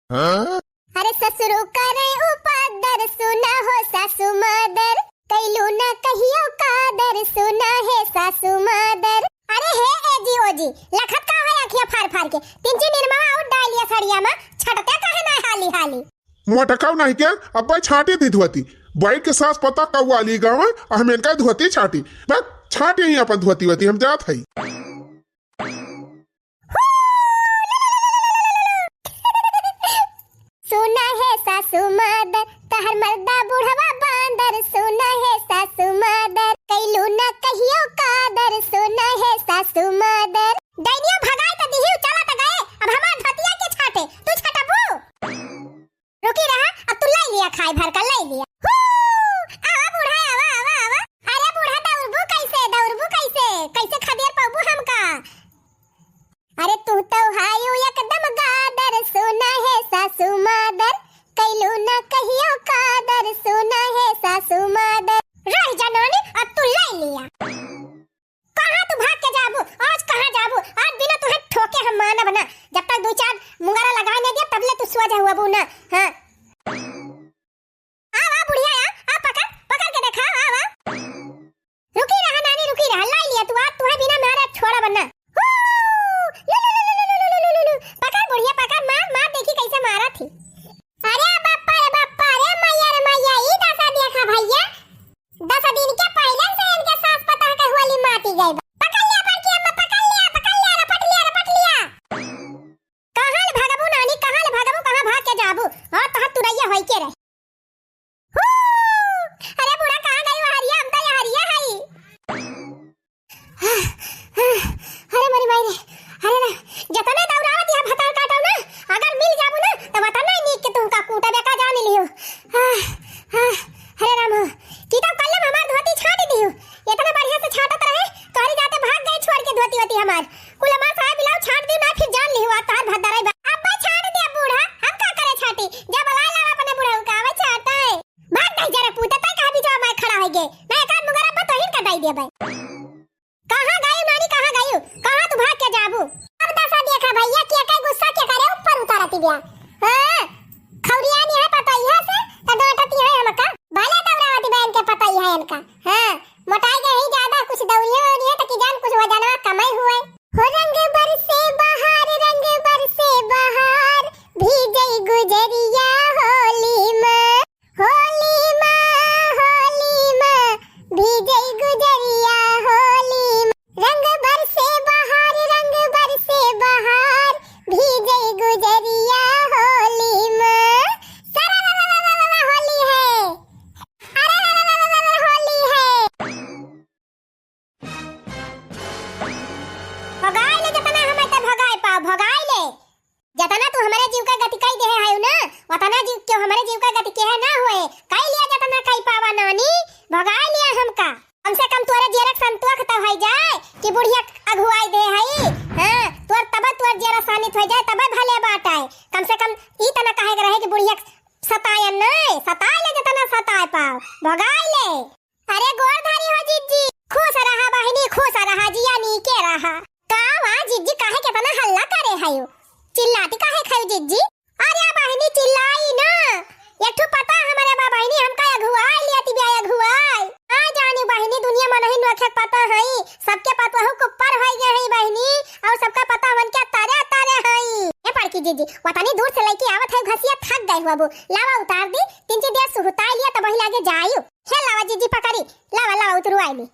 हाँ? अरे ससुरो करे उपदर, सुना हो सासू मादर, कैलू ना कहियो कादर, सुना है सासू मादर। अरे हे ए जी ओ जी, लखत का है अखिया फार फार के? तीन चार निरमा और डाल लिया सड़िया में, छटते काहे ना हाली हाली? मोटकाऊ नहीं के, अब्बे छाटी थी धोती। बैठ के सास पतोह कव्वाली गावे, आ हम इनका धोती छाटी। बस छाटी ही अपन धोती वोती, हम जात हई। सुना है सासू मादर, तहर मर्दा बुढ़वा बांदर, सुना है सासू मादर, कैलू ना कहियो कादर, सुना है सासू मादर। डैनिया भगाई त दिहियो, चला त गए, अब हमार धोतिया के छाटे, तू छटबू? रुकी रहा, अब तू लाई लिया, खाए भर का लाई लिया। हू! आवा बूढ़ा, आवा, आवा, आवा। अरे बूढ़ा, दौड़बू कैसे, दौड़बू कैसे? कैसे खदेर पाबू हमका? अरे तू तो हायू एकदम गादर, सुना है सासू मादर, कैलू ना कहियो कादर, सुना है सासू मादर। रह जा नानी, अब तू लाई लिया। कहाँ तू भाग के जाबू? आज कहाँ जाबू? आज बिना तुहे ठोके हम मानब ना। जब तक दो चार मुंगरा लगाए नहीं दिया, तब ले तू सोझा हुआ बू ना। हाँ। आ, आ, बुढ़िया, आ, आ, पकड़, पकड़ के देखा, आ, आ। रुकी रहा नानी, रुकी रहा, लाई लिया तू, आज तुहे बिना मारे छोड़ब ना। हू, लु, लु, लु, लु। पकड़ बुढ़िया, पकड़, मार, मार, देखी कैसे मारा थी। अरे बाप्पा रे बाप्पा, अरे मैया रे मैया, ई दशा देखा भैया। दस दिन के पहिले से इनके सास पतोह के होली माती गई बा। पकड़ लिया बड़की अम्मा, पकड़ लिया, पकड़ लिया, रपट लिया, रपट लिया। कहाँ ले भगबू नानी, कहाँ ले भगबू, कहाँ भाग के जाबू? और तोहर तुरैया होई के रहे। हू! अरे बूढ़ा, कहाँ गई हरिया? हम तो ये हरिया हई। अरे मोरी माई रे, अरे ना, जतने दौड़ावत यहाँ भतार काटो ना, अगर मिल जाबू ना, तो वतने नीक के तुमका कूटबे का जान लियो। आह, आह, अरे राम हो, की तो कल में हमार धोती छाट दियो, इतना बढ़िया से छाटत रहे, तोहरी जाते भाग गए छोड़ के धोती वोती हमार। कुल हमार साया ब्लाउज छाट दी ना, फिर जान लियो, आज तोहार भद्दराई बा। अब्बे छाट दे बूढ़ा, हम का करे छाटी, जब लाई लावा अपने बुढ़ऊ का, आवे छाटे। भाग दे जरा पूते, तै कहाँ बीचवा में खड़ा होई गे? ना एक आध मुंगरा पर तोहिन का दाई देबे। कहाँ गयू नानी, कहाँ गयू? कहाँ तू भाग के जाबू? अब दशा देखा भैया, दिया। हाँ, खौरिया नहीं है पतोहिया से, तो डांटती है हमका। भले दौड़ावती बहन के पतोहिया इनका। हाँ, मोटाई गई है ज्यादा, कुछ दौड़िए और है तो कि जान कुछ वजनवा कमाई हुए। हो रंग बरसे बहार, रंग बरसे बहार, भीजई गुजरिया होली में। होली मा, होली मा, भीजई गुजरिया होली मा। रंग बरसे बहार, रंग बरसे बहार, भीजई गुजरिया होली मा। सरा रा रा रा रा रा होली है। अरे रा रा रा रा रा रा होली है। भगाई ले जतना हमें ते भगाई पाओ, भगाई ले। जतना तू हमरे जीव का गति कई देहे है ना, वतना जीव क्यों हमरे जीव का गति केहे ना हुए। कई लिया जतना कई पावा नानी, भगाई लिया हमका। कम से कम तोरे जियरक संतोख तो होई जाए कि बुढ़िया अघुआई दे है। हाँ, तोर तब तोर जियरा सानित होई जाए, तब भले बात आए। कम से कम ई तना कहे के रहे कि बुढ़िया सताए नहीं, सताए ले जतना सताए पाओ, भगाई ले। अरे गोर धरी हो जिज्जी, खुश रहा बहिनी, खुश रहा, जिया नीके रहा। का वा जिज्जी, काहे केतना हल्ला करे हयो? चिल्लाती काहे खयो जिज्जी? अरे बहिनी चिल्लाई ना, एक ठो पता हमरे बा बहिनी, हमका अघुआई लियती बा अघुआई। आ जानी बहिनी, दुनिया में नहीं नोखे पता हई, सबके पतोहू कुप्पर होई गए हई बहिनी, और सबका पता हमन के तारे तारे हई। ए बड़की जिज्जी, वतनी दूर से लइके आवत है घसिया, थक गए हुआ बो, लावा उतार दी, तीन चार देर सुहुताई लिया तब वही लागे जायु। हे लावा जिज्जी पकड़ी, लावा, लावा, उतरवाई ली।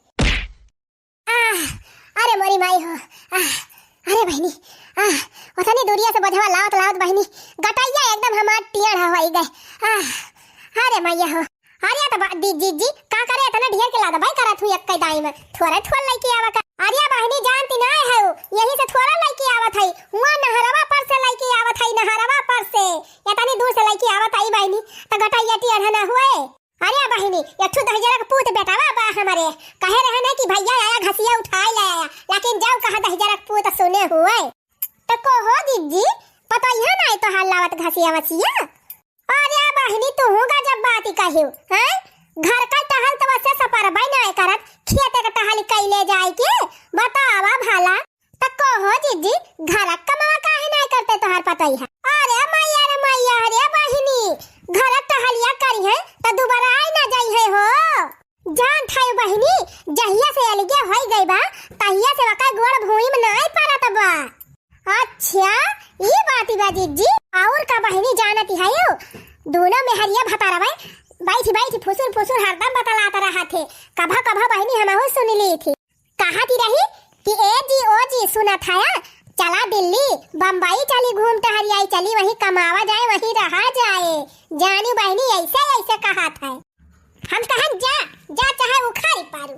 आह, अरे मोरी माई हो, आह, अरे बहिनी, आह, ओतनी दूरिया से बोझवा लावत लावत बहिनी, गटैया एकदम हमार टियड़ होई गए। आह, अरे मैया हो, अरे तो बा-, दी-, जिज्जी, का करे इतना ढेर के लादा भाई करत हुई एक्के दाई में, थोड़ा थोड़ा लइके आवा का। अरे बहिनी जानती ना है, यही से थोड़ा लइके आवत है, हुआ नहरवा पर से लइके आवत है, नहरवा पर से, इतनी दूर से लइके आवत है बहिनी, तो गटैया टियड़ ना हुए। अरे बहिनी, एक ठो दहिजरा के पूत बेटावा बा हमरे, कहे रहे ना कि भैया आया घसिया उठाए ले आया, लेकिन जाओ कहा दहिजरा के पूत सुने हुए। तो को हो जिज्जी, पतोहिया ना तो हाल लावत घसिया वसिया। अरे बहिनी, तू हूँ गजब बात ही कहियो, हैं? घर का टहल तो वैसे सपरबै ना करत, खेते का टहल कैले जाए के, बतावा भला। त कहो जिज्जी, घर क कमवा काहे नाय करते तोहार पतोहिया? अरे मैया रे मैया, अरे बहिनी, घर क टहलिया करिहैं त दुबारा आइ ना जइहैं हो। जानत हयू बहिनी, जहिया से अलगे होइ गइ बा, तहिया से ओकर गोड़ भुइँ में नाय परत बा। अच्छा, ई बात बा जिज्जी। अउर का बहिनी जानत हयू, दूनो मेहरिया भतारवा बैठी बैठी फुसुर फुसुर हरदम बतलात रहत हीं। कभउ कभउ बहिनी हमहू सुनि लीथी। कहत ही रही कि ए जी, ओ जी, सुनत हया, चला दिल्ली, बम्बई चली, घूम टहरि आई चली, वहीं कमावा जाए, वहीं रहा जाए। जानी बहिनी अइसे अइसे कहत है। हम कहन जा, जा चाहे उखारी पारू।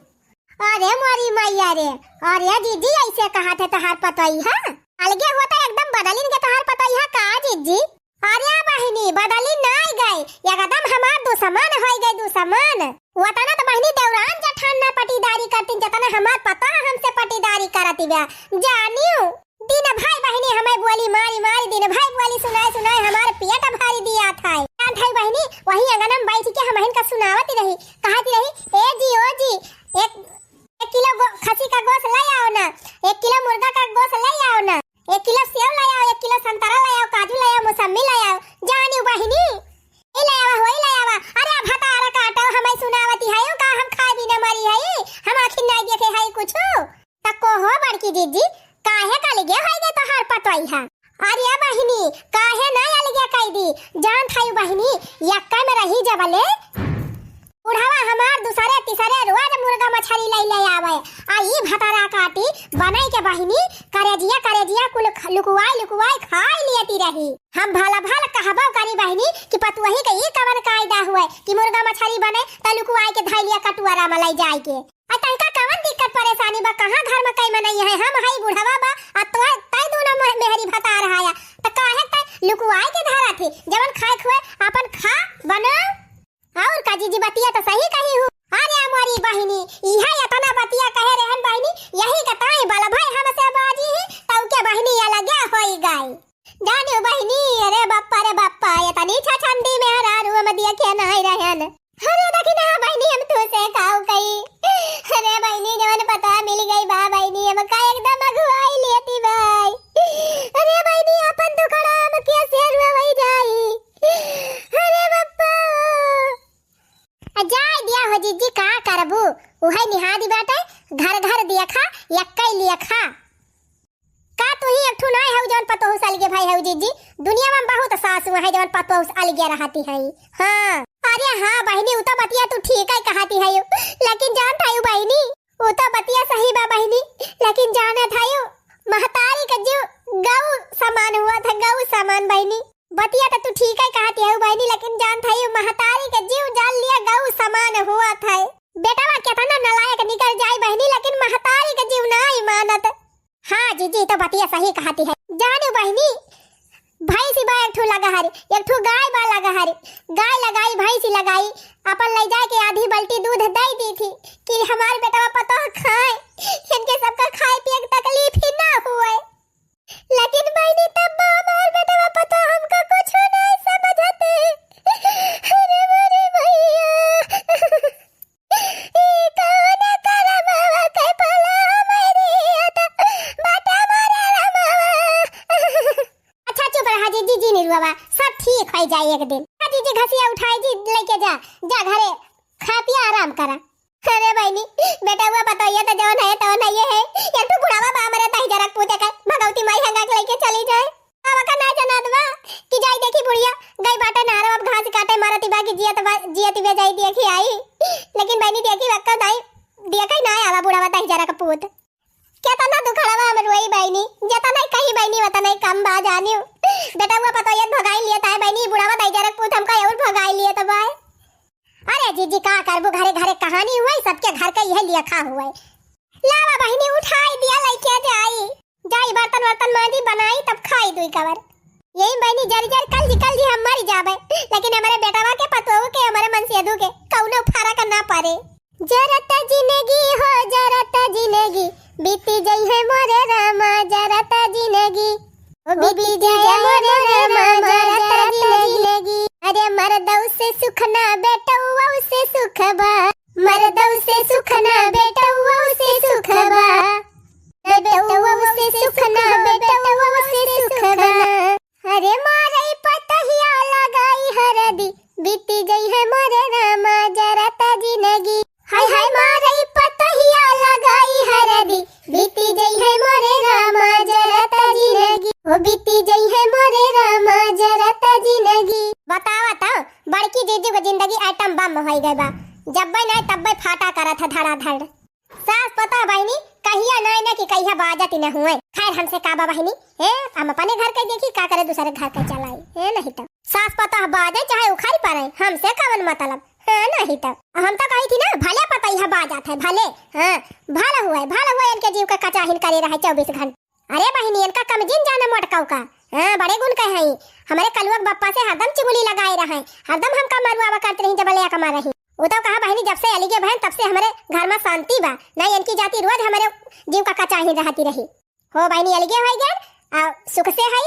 अरे मोरी मैया रे, अरे जिज्जी अइसे कहत है तोहार पतोहिया? अलगे होत एकदम बदलिन गे तोहार पतोहिया का जिज्जी? अरे बहिनी, बदली नाय गइ, एकदम हमार दुसमन होइ गइ, दुसमन। वतना त बहिनी देवरान जेठान ना पटीदारी करतिन, जतना हमार पतोह हमसे पटीदारी करत बा। जानियो, दिन भइ बहिनी हमइ बोली मारी मारी, दिन भइ बोली सुनाइ सुनाइ हमार पेट भरि दिया था। जानत हई बहिनी, वही अंगना में बैठ के हमहिन का सुनावत रही, कहत रही, ए जी, ओ जी, एक एक किलो गो-, खसी का गोस लइ आओ ना, एक किलो मुर्गा का गोस लइ आओ ना, एक किलो सेव लइ आओ, एक किलो संतरा लइ आओ, काजू लइ आओ, मौसम्मी लइ आओ, जानी बहिनी, ई लइ आवा, होई लइ आवा। अरे भतार काटो, हमइ सुनावती हयू का, हम खाइ बिना मरी हई, हम आँखिन नाहीं देखे हई कुछु। त कहो बड़की जिज्जी, काहे क अलगे होइ गइ तोहार पतोहिया? अरे बहिनी, काहे नाहीं अलगे कइ दी? जानत हई बहिनी, यक्का में रही जबले बुढ़वा हमार दुसरे तिसरे रोज मुर्गा मछरी लइ लइ आवइ। आ ई भतार काटी बनइ के बहिनी, करेजिया करेजिया कुल ख-, लुकुआइ लुकुआइ खाइ लियती रही। हम भला भला कहबउ करी बहिनी कि पतोही क ई कवन कायदा हुवइ कि मुर्गा मछरी बनइ त लुकुआइ के धइ लिया कटुअरा में लइ जाइ के। आ तइका कवन दिक्कत परेसानी बा? कहाँ घर में कइ मनई है? हम हई बुढ़वा बा, आ तोह-, तइ दूनो मे-, मेहरी भतार हया, त काहे तइ लुकुआइ के धरत ही? जवन खाइ खुए आपन खा, बनाउ। अउर का जिज्जी, बतिया त सही कही हू। अरे मोरी बहिनी, इहे एतना बतिया कहे रहन बहिनी, यही के ताई बल भइ हमसे बाजी ही, तउ के बहिनी अलगे होइ गइ। जानियो बहिनी, अरे बप्पा रे बप्पा, एतनी छछंदी मेहरारू हम देखे नाहीं रहन। अरे देखी ना बहिनी, हम तोसे काउ कही। अरे बहिनी, जवन पतोह मिल गइ बा बहिनी, हमका एकदम अघुआइ लेती बाइ। अरे बहिनी, आपन दुखड़ा हम कैसे लिया खा। का तू ही एक ठो नाय हऊ जवन पतोहू से अलगे भई हऊ जीजी? दुनिया में बहुत सासु है जवन पतोहू से अलगे रहती है। हाँ। अरे हाँ बहिनी, उ तो बतिया तू ठीक है कहती है, लेकिन जानत हऊ बहिनी, उ तो बतिया सही बा बहिनी, लेकिन जानत हऊ, महतारी का जीव गऊ समान हुआ था, गऊ समान बहिनी। बतिया तो तू ठीक है कहती है बहिनी, लेकिन जानत हऊ, महतारी का जीव जान लिया गऊ समान हुआ था। बेटवा केतना नालायक निकल जाए बहिनी, लेकिन महतारी का जीव नाई मानत। हाँ जीजी, तो बतिया सही कहती है। जाने बहिनी, भैंसी बा एक ठो लगा हरी, एक ठो गाय बा लगा हरी। गाय लगाई, भैंसी लगाई, अपन ले जाए के आधी बाल्टी दूध दे दी थी कि हमार बेटवा पतोह खाए, इनके सबका खाए पिए के तकलीफ ही ना हुए। लेकिन बहिनी, तब हमार बेटवा पतोह हमका कुछ नहीं समझते। अरे मोरे भैया। ई कौन करमवा के फलवा मरियत बाटे मोरे रमवा। अच्छा चुप रहा जीजी, जी निरुआ, सब ठीक होइ जाए एक दिन। हाँ जीजी, घसिया उठाई जी, लेके जा, जा घरे, खा पिया आराम करा। अरे बहिनी, बेटवा पतोहिया तो जवन है तवन है, ये है, एक ठो बुढ़ावा बा हमरे दहिजरा के पूते का, भगवती माई हंगा के लेके चली जाए। अब का ना जनात बा कि जाई देखी बुढ़िया, गई बाटे नहरवा, अब घास काटे मारती बा कि जियत बा, जियत बे जाई देखी आई। लेकिन बहिनी देखी वक्का दाई, देखई ना आवा बुढ़ावा दहिजरा का पूत। केतना दुखड़वा हम रोई बहिनी, जेतना कही बहिनी ओतना कम बा जानियो। बेटवा पतोहिया भगाई लियत है बहिनी, बुढ़ावा दहिजरा का पूत हमका और भगाई लियत बा। अरे जीजी का करबू, घरे घरे कहानी हुए, सबके घर का यह लेखा हुए। लावा बहिनी उठाई दिया, लेके जाई। जाई बर्तन वर्तन मांजी, बनाई, तब खाई दुई कवर। यही बहिनी जरी जरी कल जी, कल जी हम मरी जाबे, लेकिन हमरे बेटवा के, पतोहू के, हमरे मनसेधू के कौनो फरक ना पड़े। जरत जिंदगी हो, जरत जिंदगी, बीती जइहे मोरे रामा, जरत जिंदगी। ओ बीती जइहे मोरे रामा, जरत जिंदगी। अरे मरदऊ से सुख ना, बेटऊ से सुख बा। मरदऊ से सुख ना, बेटऊ से सुख बा। बेटऊ से सुख ना, बेटऊ से सुख बा। अरे मारई पतहिया लगाई हरदी, बीती जइहे मोरे रामा जरत जिंदगी। हाय हाय मारई पतहिया लगाई हरदी, बीती जइहे मोरे रामा जरत जिंदगी। ओ बीती जइहे मोरे रामा जरत जिंदगी। बतावा त, बड़की जीजी के जिंदगी आइटम बम होइ गए बा। जब्बे नाय तब्बे फाटा करत है धड़ाधड़। सास पतोह बहिनी, कहिया नाय ना कि कहिया बाजत ही न हुए। खैर, हमसे का बा बहिनी, ए, हम अपने घर के देखी, का करे दूसरे घर के चलाई, ए, नहीं तो। सास पतोह बाजे चाहे उखड़ पड़े, हमसे कवन मतलब, हाँ, नहीं तो। हम तो कही थी ना, भले पतोहिया बाजत है, भले, हाँ, भला हुए, भला हुए, इनके जीव का कचाहिन करे रहे चउबीस घंटा। अरे बहिनी, इनका कम जिन जाना मोटकऊ का, हाँ, बड़े गुण के हई। हमरे कलुआ के बप्पा से हरदम चुगली लगाए रहे, हरदम हमका मरुआवा करत रही, जब ले कमा रही। उ तो कहा बहिनी, जब से अलिगे भयन, तब से हमरे घर में शांति बा, नहीं इनकी जाति रोज हमरे जीव का कचाहिन रहती रही। हो बहिनी, अलगे होइ गए, आ सुख से है,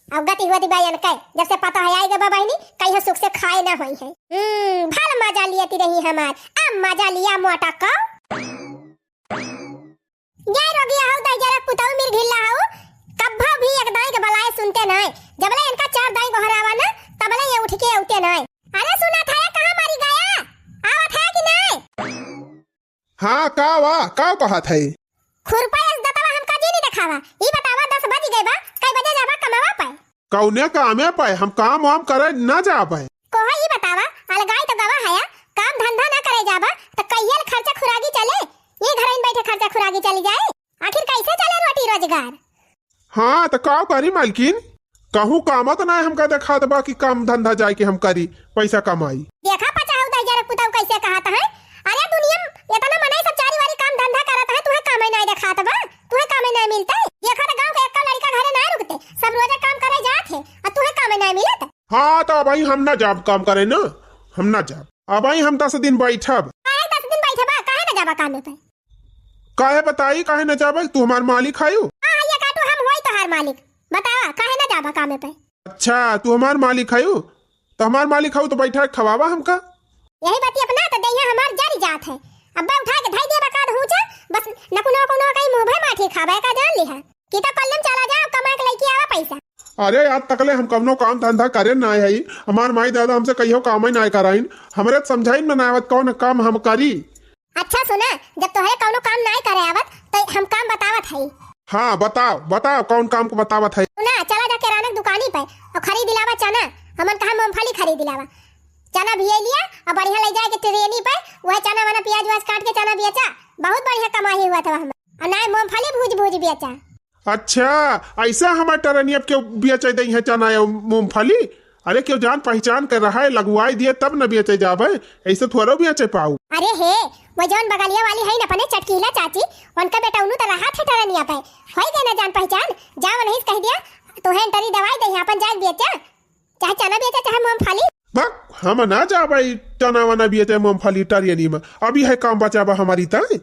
अब गति होती बा इनके, जब से पतोह आई गए बा बहिनी, कहियो सुख से खाए ना होई है। हम्म, भल मजा लियती रही हमार, अब मजा लिया मोटकऊ। जय रोगिया हऊ, दहिजरा पुतऊ मिर ढिल्ला हऊ, कब्बो भी एक दाई के बलाए सुनते नाय, जबले इनका चार दाई गोहरावा ना, तबले ये उठ के अउते नाय। अरे सुना था, ये कहाँ मरी गया? आवत है कि नाय? हाँ, का वा, का कहत है? खुरपा अस दतवा हमका जी नहीं देखावा। ई बतावा, दस बज गए बा, कई बजे जाबा कमावा पे? कौने कामे पे? हम काम वाम करे ना जाबे। कोहो ई बतावा, अलगाई तो गवा हया, काम धंधा ना करे जाबा, तो कहियल खर्चा खुरागी चले? ये घर में बैठे खर्चा खुरागी चली जाए? आखिर कैसे चले रोटी रोजगार? हाँ, तो का करी मालकिन? कहूँ काम तो ना हमका देखात बा कि काम धंधा जाए के हम करी, पैसा कमाई। देखा पचाऊ दहिजरा पुतऊ कैसे कहत है। अरे दुनिया में इतना मनई सब चारी वारी काम धंधा करत है, तुहे कामे नाय देखात बा, तुहे कामे नाय मिलते। देखा तो गाँव के एक्का लड़का घरे नाय रुकते, सब रोजे काम करे जात है, और तुहे कामे नाय मिलत। हाँ, तो अबहीं हम ना जाब काम करे ना, हम ना जाब। अबहीं हम दस दिन बैठब। काहे दस दिन बैठबा? काहे ना जाबा कामे पे? काहे बताई, काहे ना जाबे? तू हमार मालिक हयू। हाँ, ये काटू हम होई तोहार मालिक। बतावा, काहे ना जाबा कामे पे? अच्छा, तू हमार मालिक हयू, तो हमार मालिक हऊ तो बैठा खवावा हमका। यही बात अपना तो देहिया हमार जरी जात है। अब्बे उठा के धई देबा का हुचा, बस नकुनो कोनो कहीं मुँह भर माठी खाबे का जान लिहा। कि तो कल्लम चला जा, कमा के लेके आवा पैसा। अरे, आज तकले हम कवनो काम धंधा करे ना है, हमार माई दादा हमसे कहियो काम ही ना कराइन, हमरे समझाइन में ना आवत कौन काम हम करी। अच्छा सुना, जब तोहरे कौनो काम नाई करे आवत, तो हम काम बतावत हई। हाँ, बताओ, बताओ, कौन काम को बतावत है? सुना, चला जा किराना के दुकानी पे और खरीद लावा चना। हमन कहा मूंगफली खरीद लावा। चना भिजई लिया और बढ़िया ले जाए के ट्रेनी पे, वह चना वना प्याज व्याज काट के चना बेचा, बहुत बढ़िया कमाई हुआ था हमार। और नाई मूंगफली भूज भूज बेचा। अच्छा, ऐसा हमार टरनिया के बेचे दई है चना या मूंगफली? अरे, केहू जान पहचान के रहे, लगवाई दिए तब न बेचे जाबे, ऐसे थोड़ो बेचे पाऊ। अरे हे, वो जौन बगलिया वाली है न अपने चटकीला चाची, उनका बेटा उन्हू तो रहा थे टरनिया पे, होई गए ना जान पहचान, जा वहीं से कह दिया, तोहे एंट्री दवाई दे, अपन जाए बेचे, चाहे चना बेचे, चाहे मूंगफली। बक, हम ना जाबे चना वना बेचे, मूंगफली टरनिया में, अभी है काम बचाबा हमारी तय।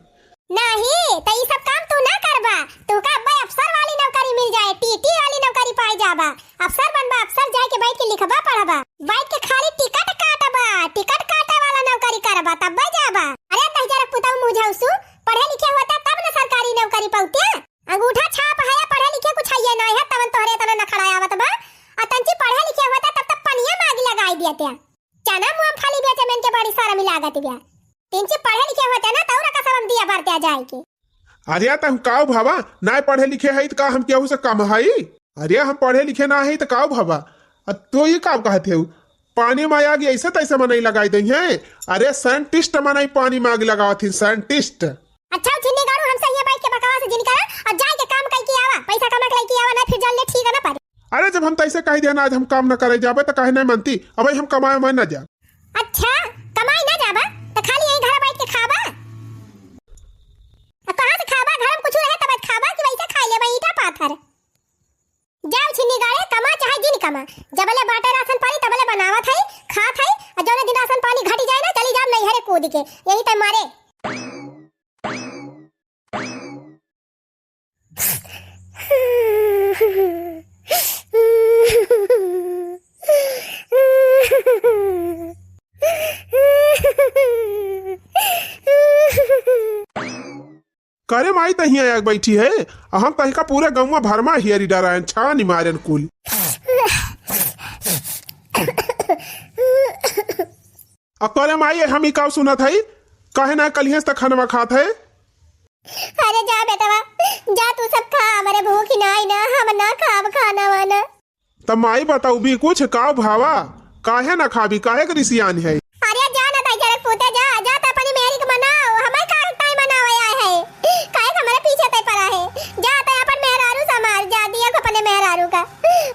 नाही, त ई सब काम तू ना करबा। तू का अब्बे अफसर वाली नौकरी मिल जाए, टीटी वाली नौकरी पाए जाबा। अफसर बनबा, अफसर जाए के बैठ के लिखबा पढ़बा। बैठ के खाली टिकट काटबा, टिकट काटे वाला नौकरी करबा, तब्बे जाबा। अरे दहिजरक पुतऊ मुझौसू, पढ़े लिखे होता तब न सरकारी नौकरी पौते। अंगूठा छाप है, पढ़े लिखे कुछ है ना है, तवन तोहरे इतना नखड़ा आवत बा। आ तंची पढ़े लिखे होता तब तक पनिया मांग लगाई दिया त्या। चना मूंगफली बेचे में इनके बड़ी शर्म लागत बा। तिनची पढ़े लिखे होते ना, तौरा का शर्म दिया बरते जाए के। अरे, त हम काऊ भावा, नाय पढ़े लिखे हई, त का हम केहू से कम हई? अरे, हम पढ़े लिखे ना हई, त काऊ भावा? अ, तो ये काऊ कहत हेऊ? पानी में आग ऐसे तैसे मनई लगाई दई हैं। अरे, साइंटिस्ट मनई पानी में आग लगावत ही, साइंटिस्ट। अच्छा, छिन्नी गाड़ू, हमसे ये बैठ के बकवास जिन करा, अब जाए के काम कई के आवा, पैसा कमा के लेके आवा, ना फिर जल ले ठीक है ना पर। अरे, जब हम तैसे कह दिया ना, आज हम काम न करे जाबे, त काहे नहीं मानती? अब हम कमाए में न जा। अच्छा, कमाई ना जाबा, त खाली यही घर बैठ के खाबा? अब कहाँ से खाबा? घर में कुछ रहे तब खाबा कि वैसे खाई लेबा ईटा पाथर? जाओ छिन्नी गाड़े, कमा चाहे जिन कमा, जबले बाटे राशन पानी तबले बनावत है, खात है, और जौने दिन राशन पानी घटी जाए ना, चली जाओ नैहरे कूद के, यही तय मारे। करे माई, त हियाँ आके बैठी है, आ हम कहीं का पूरे गौवा भर मा हियरी डरायन, छानी मारन कुल। आ करे माई, हम ई काऊ सुनत हई, काहे ना कलिहें से त खानवा खात है? अरे जा बेटवा, जा तू सब खा, हमरे भूख नाई ना, हम ना खाब खाना वाना। त माई बताऊ भी कुछ, काऊ भावा, काहे ना खाबी, काहे के रिसियान है? अरे जा ना दाई जरक पूते जा, जा त अपनी मेहरी के मनाओ, हमें का ताई मनावे आए है, काहे के हमरे पीछे तय पड़ा है, जा त अपन मेहरारू संभाल, जा दिया को अपने मेहरारू का,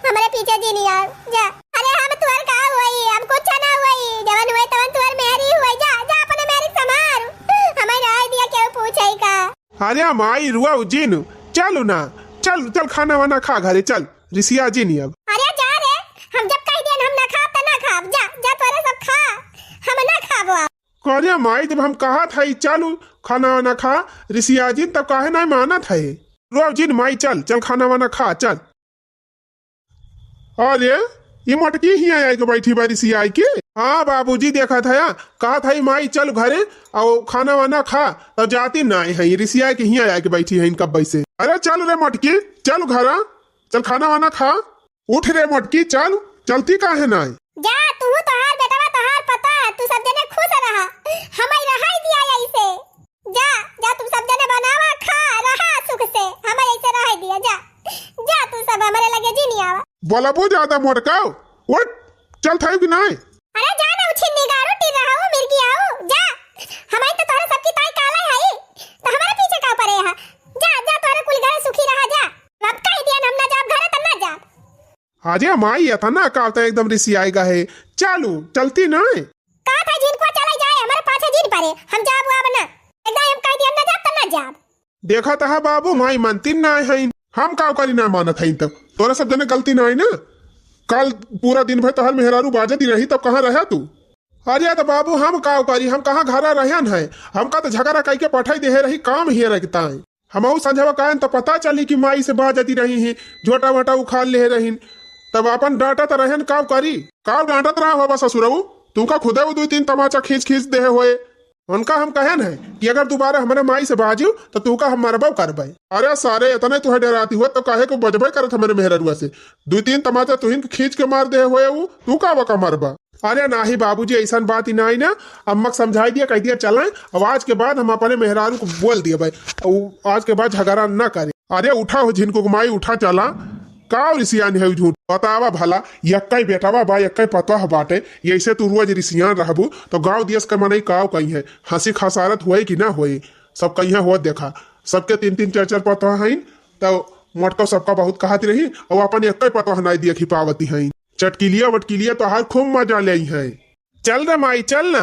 हमरे पीछे जी नहीं आओ, जा। अरे हम तुअर का हुई, हम कुछ ना हुई, जवन हुई तवन तुअर मेहरी हुई, जा, जा अपने मेहरी के संभाल, हमें रह दिया केहू पूछे का। अरे माई रुआ जिन, चलू ना, चल, चल खाना वाना खा घरे, चल, रिसिया जिन अब। अरे जा रे, हम जब कह दियन हम ना खाब त ना खाब, जा, जा तोरे सब खा, हम ना खाब अब। अरे माई, जब हम कहत हई चलू खाना वाना खा, रिसिया जिन, तब काहे नहीं मानत है? रुआ जिन माई, चल, चल खाना वाना खा, चल। अरे, ई मोटकी हियाँ आइके बैठी बा रिसियाई के। हाँ बाबूजी, देखत हया, कहत हई माई चल घरे, अउ खाना वाना खा, तब जाती नाई है, रिसियाई के हियाँ आइके बैठी है इनका बैसे। अरे चल रे मोटकी, चल घरा, चल खाना वाना खा। उठ रे मोटकी, चल, चलती काहे नाई? जा, तू तोहार बेटवा, तोहार पता, तू सब जने खुश रहा, हमें रहाई दिया ऐसे। जा, जा, तुम सब जने बनावा, खा, रहा सुख से, हमें ऐसे रह दिया, जा, जा, तू सब हमारे लगे जी नहीं आवा। बोलबो ज्यादा मोटकाओ, उठ, चल थाई कि नाई? अरे जा ना, उछिन्नी गारू टी रहा हो, मिर्गी आओ, जा, हमें तो तोहरे सबकी ताई काला है, तो हमारे पीछे का पड़े है? जा, जा, तोहरे कुल घर सुखी रहा, जा। अब कह दिया हम ना जाब घरे, त ना जाब। अरे माई, एतना काल त एकदम रिसियाई गा है। चालू, चलती नाय? का था जिनको चला जाए, हमारे पाछे जिन परे, हम जाब अब ना। एकदम हम कह दिया ना जाब, त ना जाब। देखा त हा बाबू, माई मनती नाय है। हम काव करी ना मानत है त? तोरा सब जने गलती नाय ना। काल पूरा दिन भर तोहर मेहरारू बाजत ही रही, तब कहाँ रहा तू? अरे त बाबू, हम काव करी, हम कहाँ घरा रहन है? हमका त झगड़ा कई के पठाई देहे रही, काम ही रखता है। हमहू संझवा कायन त पता चली कि माई से बाजती रही ही, झोटा वोटा उखाड़ लेहे रहीन। तब आपन डांटत रहन, काव करी? काव डांटत रहा होबा ससुरऊ? तुमका खुदे वो दुई तीन तमाचा खींच खींच देहे होए। उनका हम कहन है कि अगर दोबारा हमरे माई से बाजू, त तुमका हम मरबो करबे। अरे सारे, इतने तुहे डराती हो, तो काहे को बजबे करत हमरे मेहररुआ से? दुई तीन तमाचा तुहिन के खींच के मार देहे होए ऊ, तू का वका मरबा? अरे नाही बाबूजी, अइसन बात ही नाही ना। अम्मा के समझाई दिया, कहि दिया चलें, अब आज के बाद हम अपने मेहरारू को बोल दिया भाई, उ आज के बाद झगड़ा ना करे। अरे उठा हो झिनकू के माई, उठा चला। काव रिसियान है झूठ बतावा भला, यक्कै बेटवा बा, यक्कै पतोह बाटे, यइसे तू रोज रिसियान रहबू तो गाँव देस के मनई काव कहिहैं, हँसी खसारत होए कि ना होए, सब कहिहैं होत देखा, सबके तीन तीन चार चार पतोह हईन, तो मोटको सबका बहुत कहत रही, अउ अपन यक्कै पतोह नाई देखी पावती हईन। चटकिलिया वटकिलिया तोहार खूब मजा लेइहैं। चल रे माई, चल ना।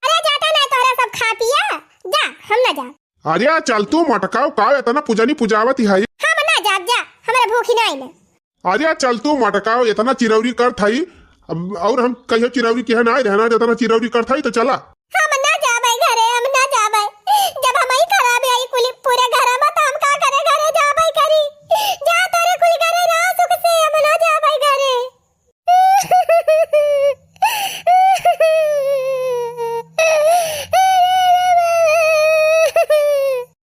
अरे जाता ना तोहरा सब खा पिया, जा, हम ना जाब। अरे चल तू मोटकाव, का एतना पूजनी पुजावत ही है? हम ना जाब, जा, हमरा भूखी नाही ना। अरे चल तू मोटकाव, एतना चिरौरी करत हई, अब अउर हम कहियो चिरौरी किहे नाही रहना, जेतना चिरौरी करत हई तो चला। हम ना जाबै घरे, हम ना जाबै। जब हमही खराब आई कुली पूरे घर में, तो हम का करे घरे जाबै करी? जा तोरे कुल घरे रह सुख से, हम ना जाबै घरे।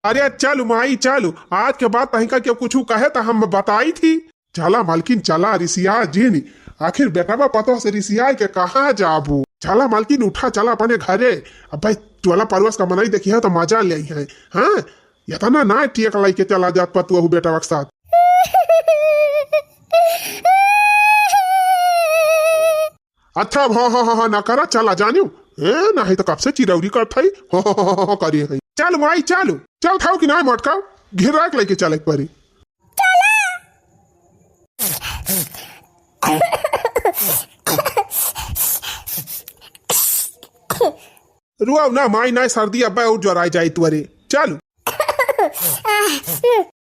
अरे चलु माई चलु, आज के बाद तहिका केहू कुछु कहे त हम बताई थी। चला मालकिन चला, रिसिया जिन, आखिर बेटवा पतोह से रिसियाए के कहाँ जाबू? चला मालकिन उठा, चला अपने घरे। अबे टोला पड़ोस का मनई देखिहैं तो मजा लेइहैं। हाँ, एतना ना टेक लइके चला जात पतोहू बेटवा के साथ। अच्छा, अब हाँ, हाँ, हाँ, हाँ, ना करा, चला जानियो। ए, नाही तो कब से चिरौरी करत हई, हाँ, हाँ, हाँ, हाँ, हाँ, करी हई। चल माई, चल, चल थाऊ कि नाही मोटका, घेरा के लइके चले के परी। रुआव ना माई, नाही सर्दी अब्बे अउर जोराई जाई तुअरे। चलु।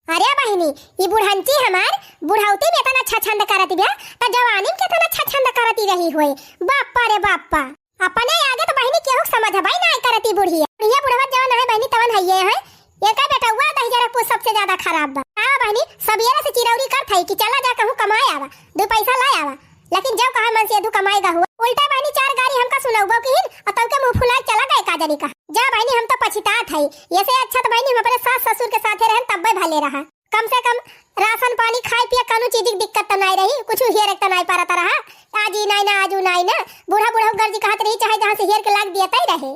अरे बहिनी, ई बुढ़ंची हमार बुढ़ौती में एतना छछंद करती बिया, त जवानी में केतना छछंद करती रही होई। बाप्पा रे बाप्पा, अपने आगे त बहिनी केहू के समझबई नाही करती बुढ़िया। बुढ़िया बुढ़वा जवन है बहिनी तवन हइये है। एकर बेटउआ दहिजरा पूत सबसे ज्यादा खराब बा। हाँ बहिनी, सबेरे से चिरौरी करत हई कि चला जा कहूँ कमाए आवा, दू पैसा लाए आवा। लेकिन जब कहा मन से दू कमाए गा हुआ, उल्टा बहिनी चार गारी हमका सुनउबो किहिन, अ तउके मुँह फुलाए चला गए का जनी कहा। जा बहिनी, हम तो पछितात हई। एसे अच्छा त बहिनी हम अपने सास ससुर के साथे रहन तब्बे भले रहा। कम से कम राशन पानी खाए पिए कउनो चीज की दिक्कत त नाही रही, कुछ हेरे त नाही परत रहा। आज ई नाही ना, आज ऊ नाही ना, बूढ़ा बूढ़ा गर्जी कहत रही, चाहे जहाँ से हेर के लाग दिया तई रहे।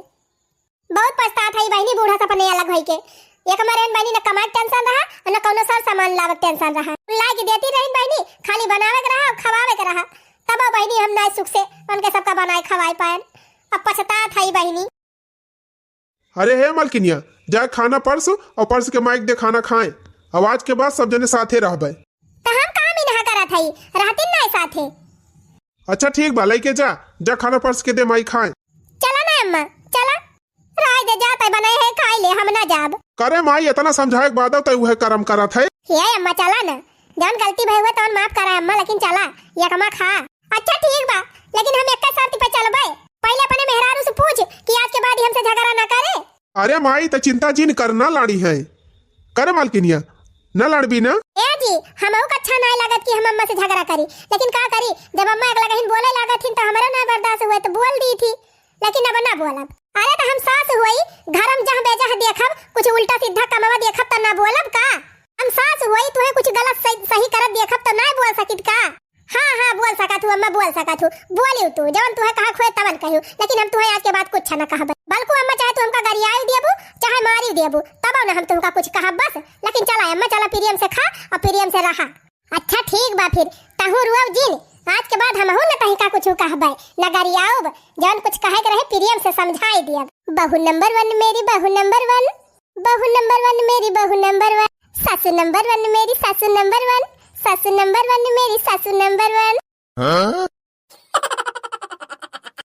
बहुत पछतात हई बहिनी, बूढ़ा से अपने अलग होई के। एक मरे बहिनी न कमाए के tension रहा, न कउनो सर सामान लावे के tension रहा। लाए के देती रही बहिनी, खाली बनावे के रहा अउर खवावे के रहा। तब बहिनी हम नाई सुख से उनके सबका बनाए खवाए पाएन। अब पछतात हई बहिनी। अरे हे मलकिनिया, जा खाना परस अउर परस के माई के दे खाना खाएं। अब आज के बाद सब जने साथे रहबे। त हम काम इनहा करत हई, रहतिन नाई साथे। अच्छा ठीक बा, लइके जा, जा खाना परस के दे माई खाएं। चला ना अम्मा, चला। राय दे जात है बनाए है, खाई ले, हम ना जाब। करे माई, एतना समझाए के बादो तै उहे करम करत है। हे अम्मा, चला ना, जौन गलती भई हुए तौन माफ करा अम्मा, लेकिन चला, यकमा खा। अच्छा ठीक बा, लेकिन हम एक शर्त पे चलबे। पहिले अपने मेहरारू से पूछ कि आज के बाद ही हमसे झगड़ा ना करे। अरे माई, त चिंता जिन कर, ना लड़िहैं। करे मालकिनिया, ना लड़बी ना? ए जी, हमहू का अच्छा नाय लागत कि हम अम्मा से झगड़ा करी, लेकिन का करी, जब अम्मा एक लगहिन बोले लागत हिन त हमरो ना बर्दाश्त हुए त बोल दी थी, लेकिन अब ना बोलब। अरे त हम सास हुई, घर में जहाँ बेजहाँ देखब, कुछ उल्टा सीधा कमवा देखब त ना बोलब का? हम सास हुई, तुहे कुछ गलत सही, सही करत देखब त ना बोल सकित का? हाँ, हाँ, बोल सकत हूँ अम्मा, बोल सकत हूँ। बोलिउ तू, जवन तुहे कहा खोए तवन कहिउ, लेकिन हम तुहे आज के बाद कुछ न कहबे। बल्कु अम्मा, चाहे तू हमका गरियाई देबू, चाहे मारी देबू, तब न हम तुमका कुछ कहब बस। लेकिन चला अम्मा, चला प्रेम से खा अउर प्रेम से रहा। अच्छा ठीक बा फिर, तहूँ रुआव जिन, आज के बाद हमहू न तहिका कुछ कहबे, न गरियाउब, जवन कुछ कहे के रहे प्रेम से समझाई दियब। बहू number one मेरी बहू number one, बहू number one मेरी बहू number one, सासू number one मेरी सासू number one, सासू number one मेरी सासू number one। हाँ?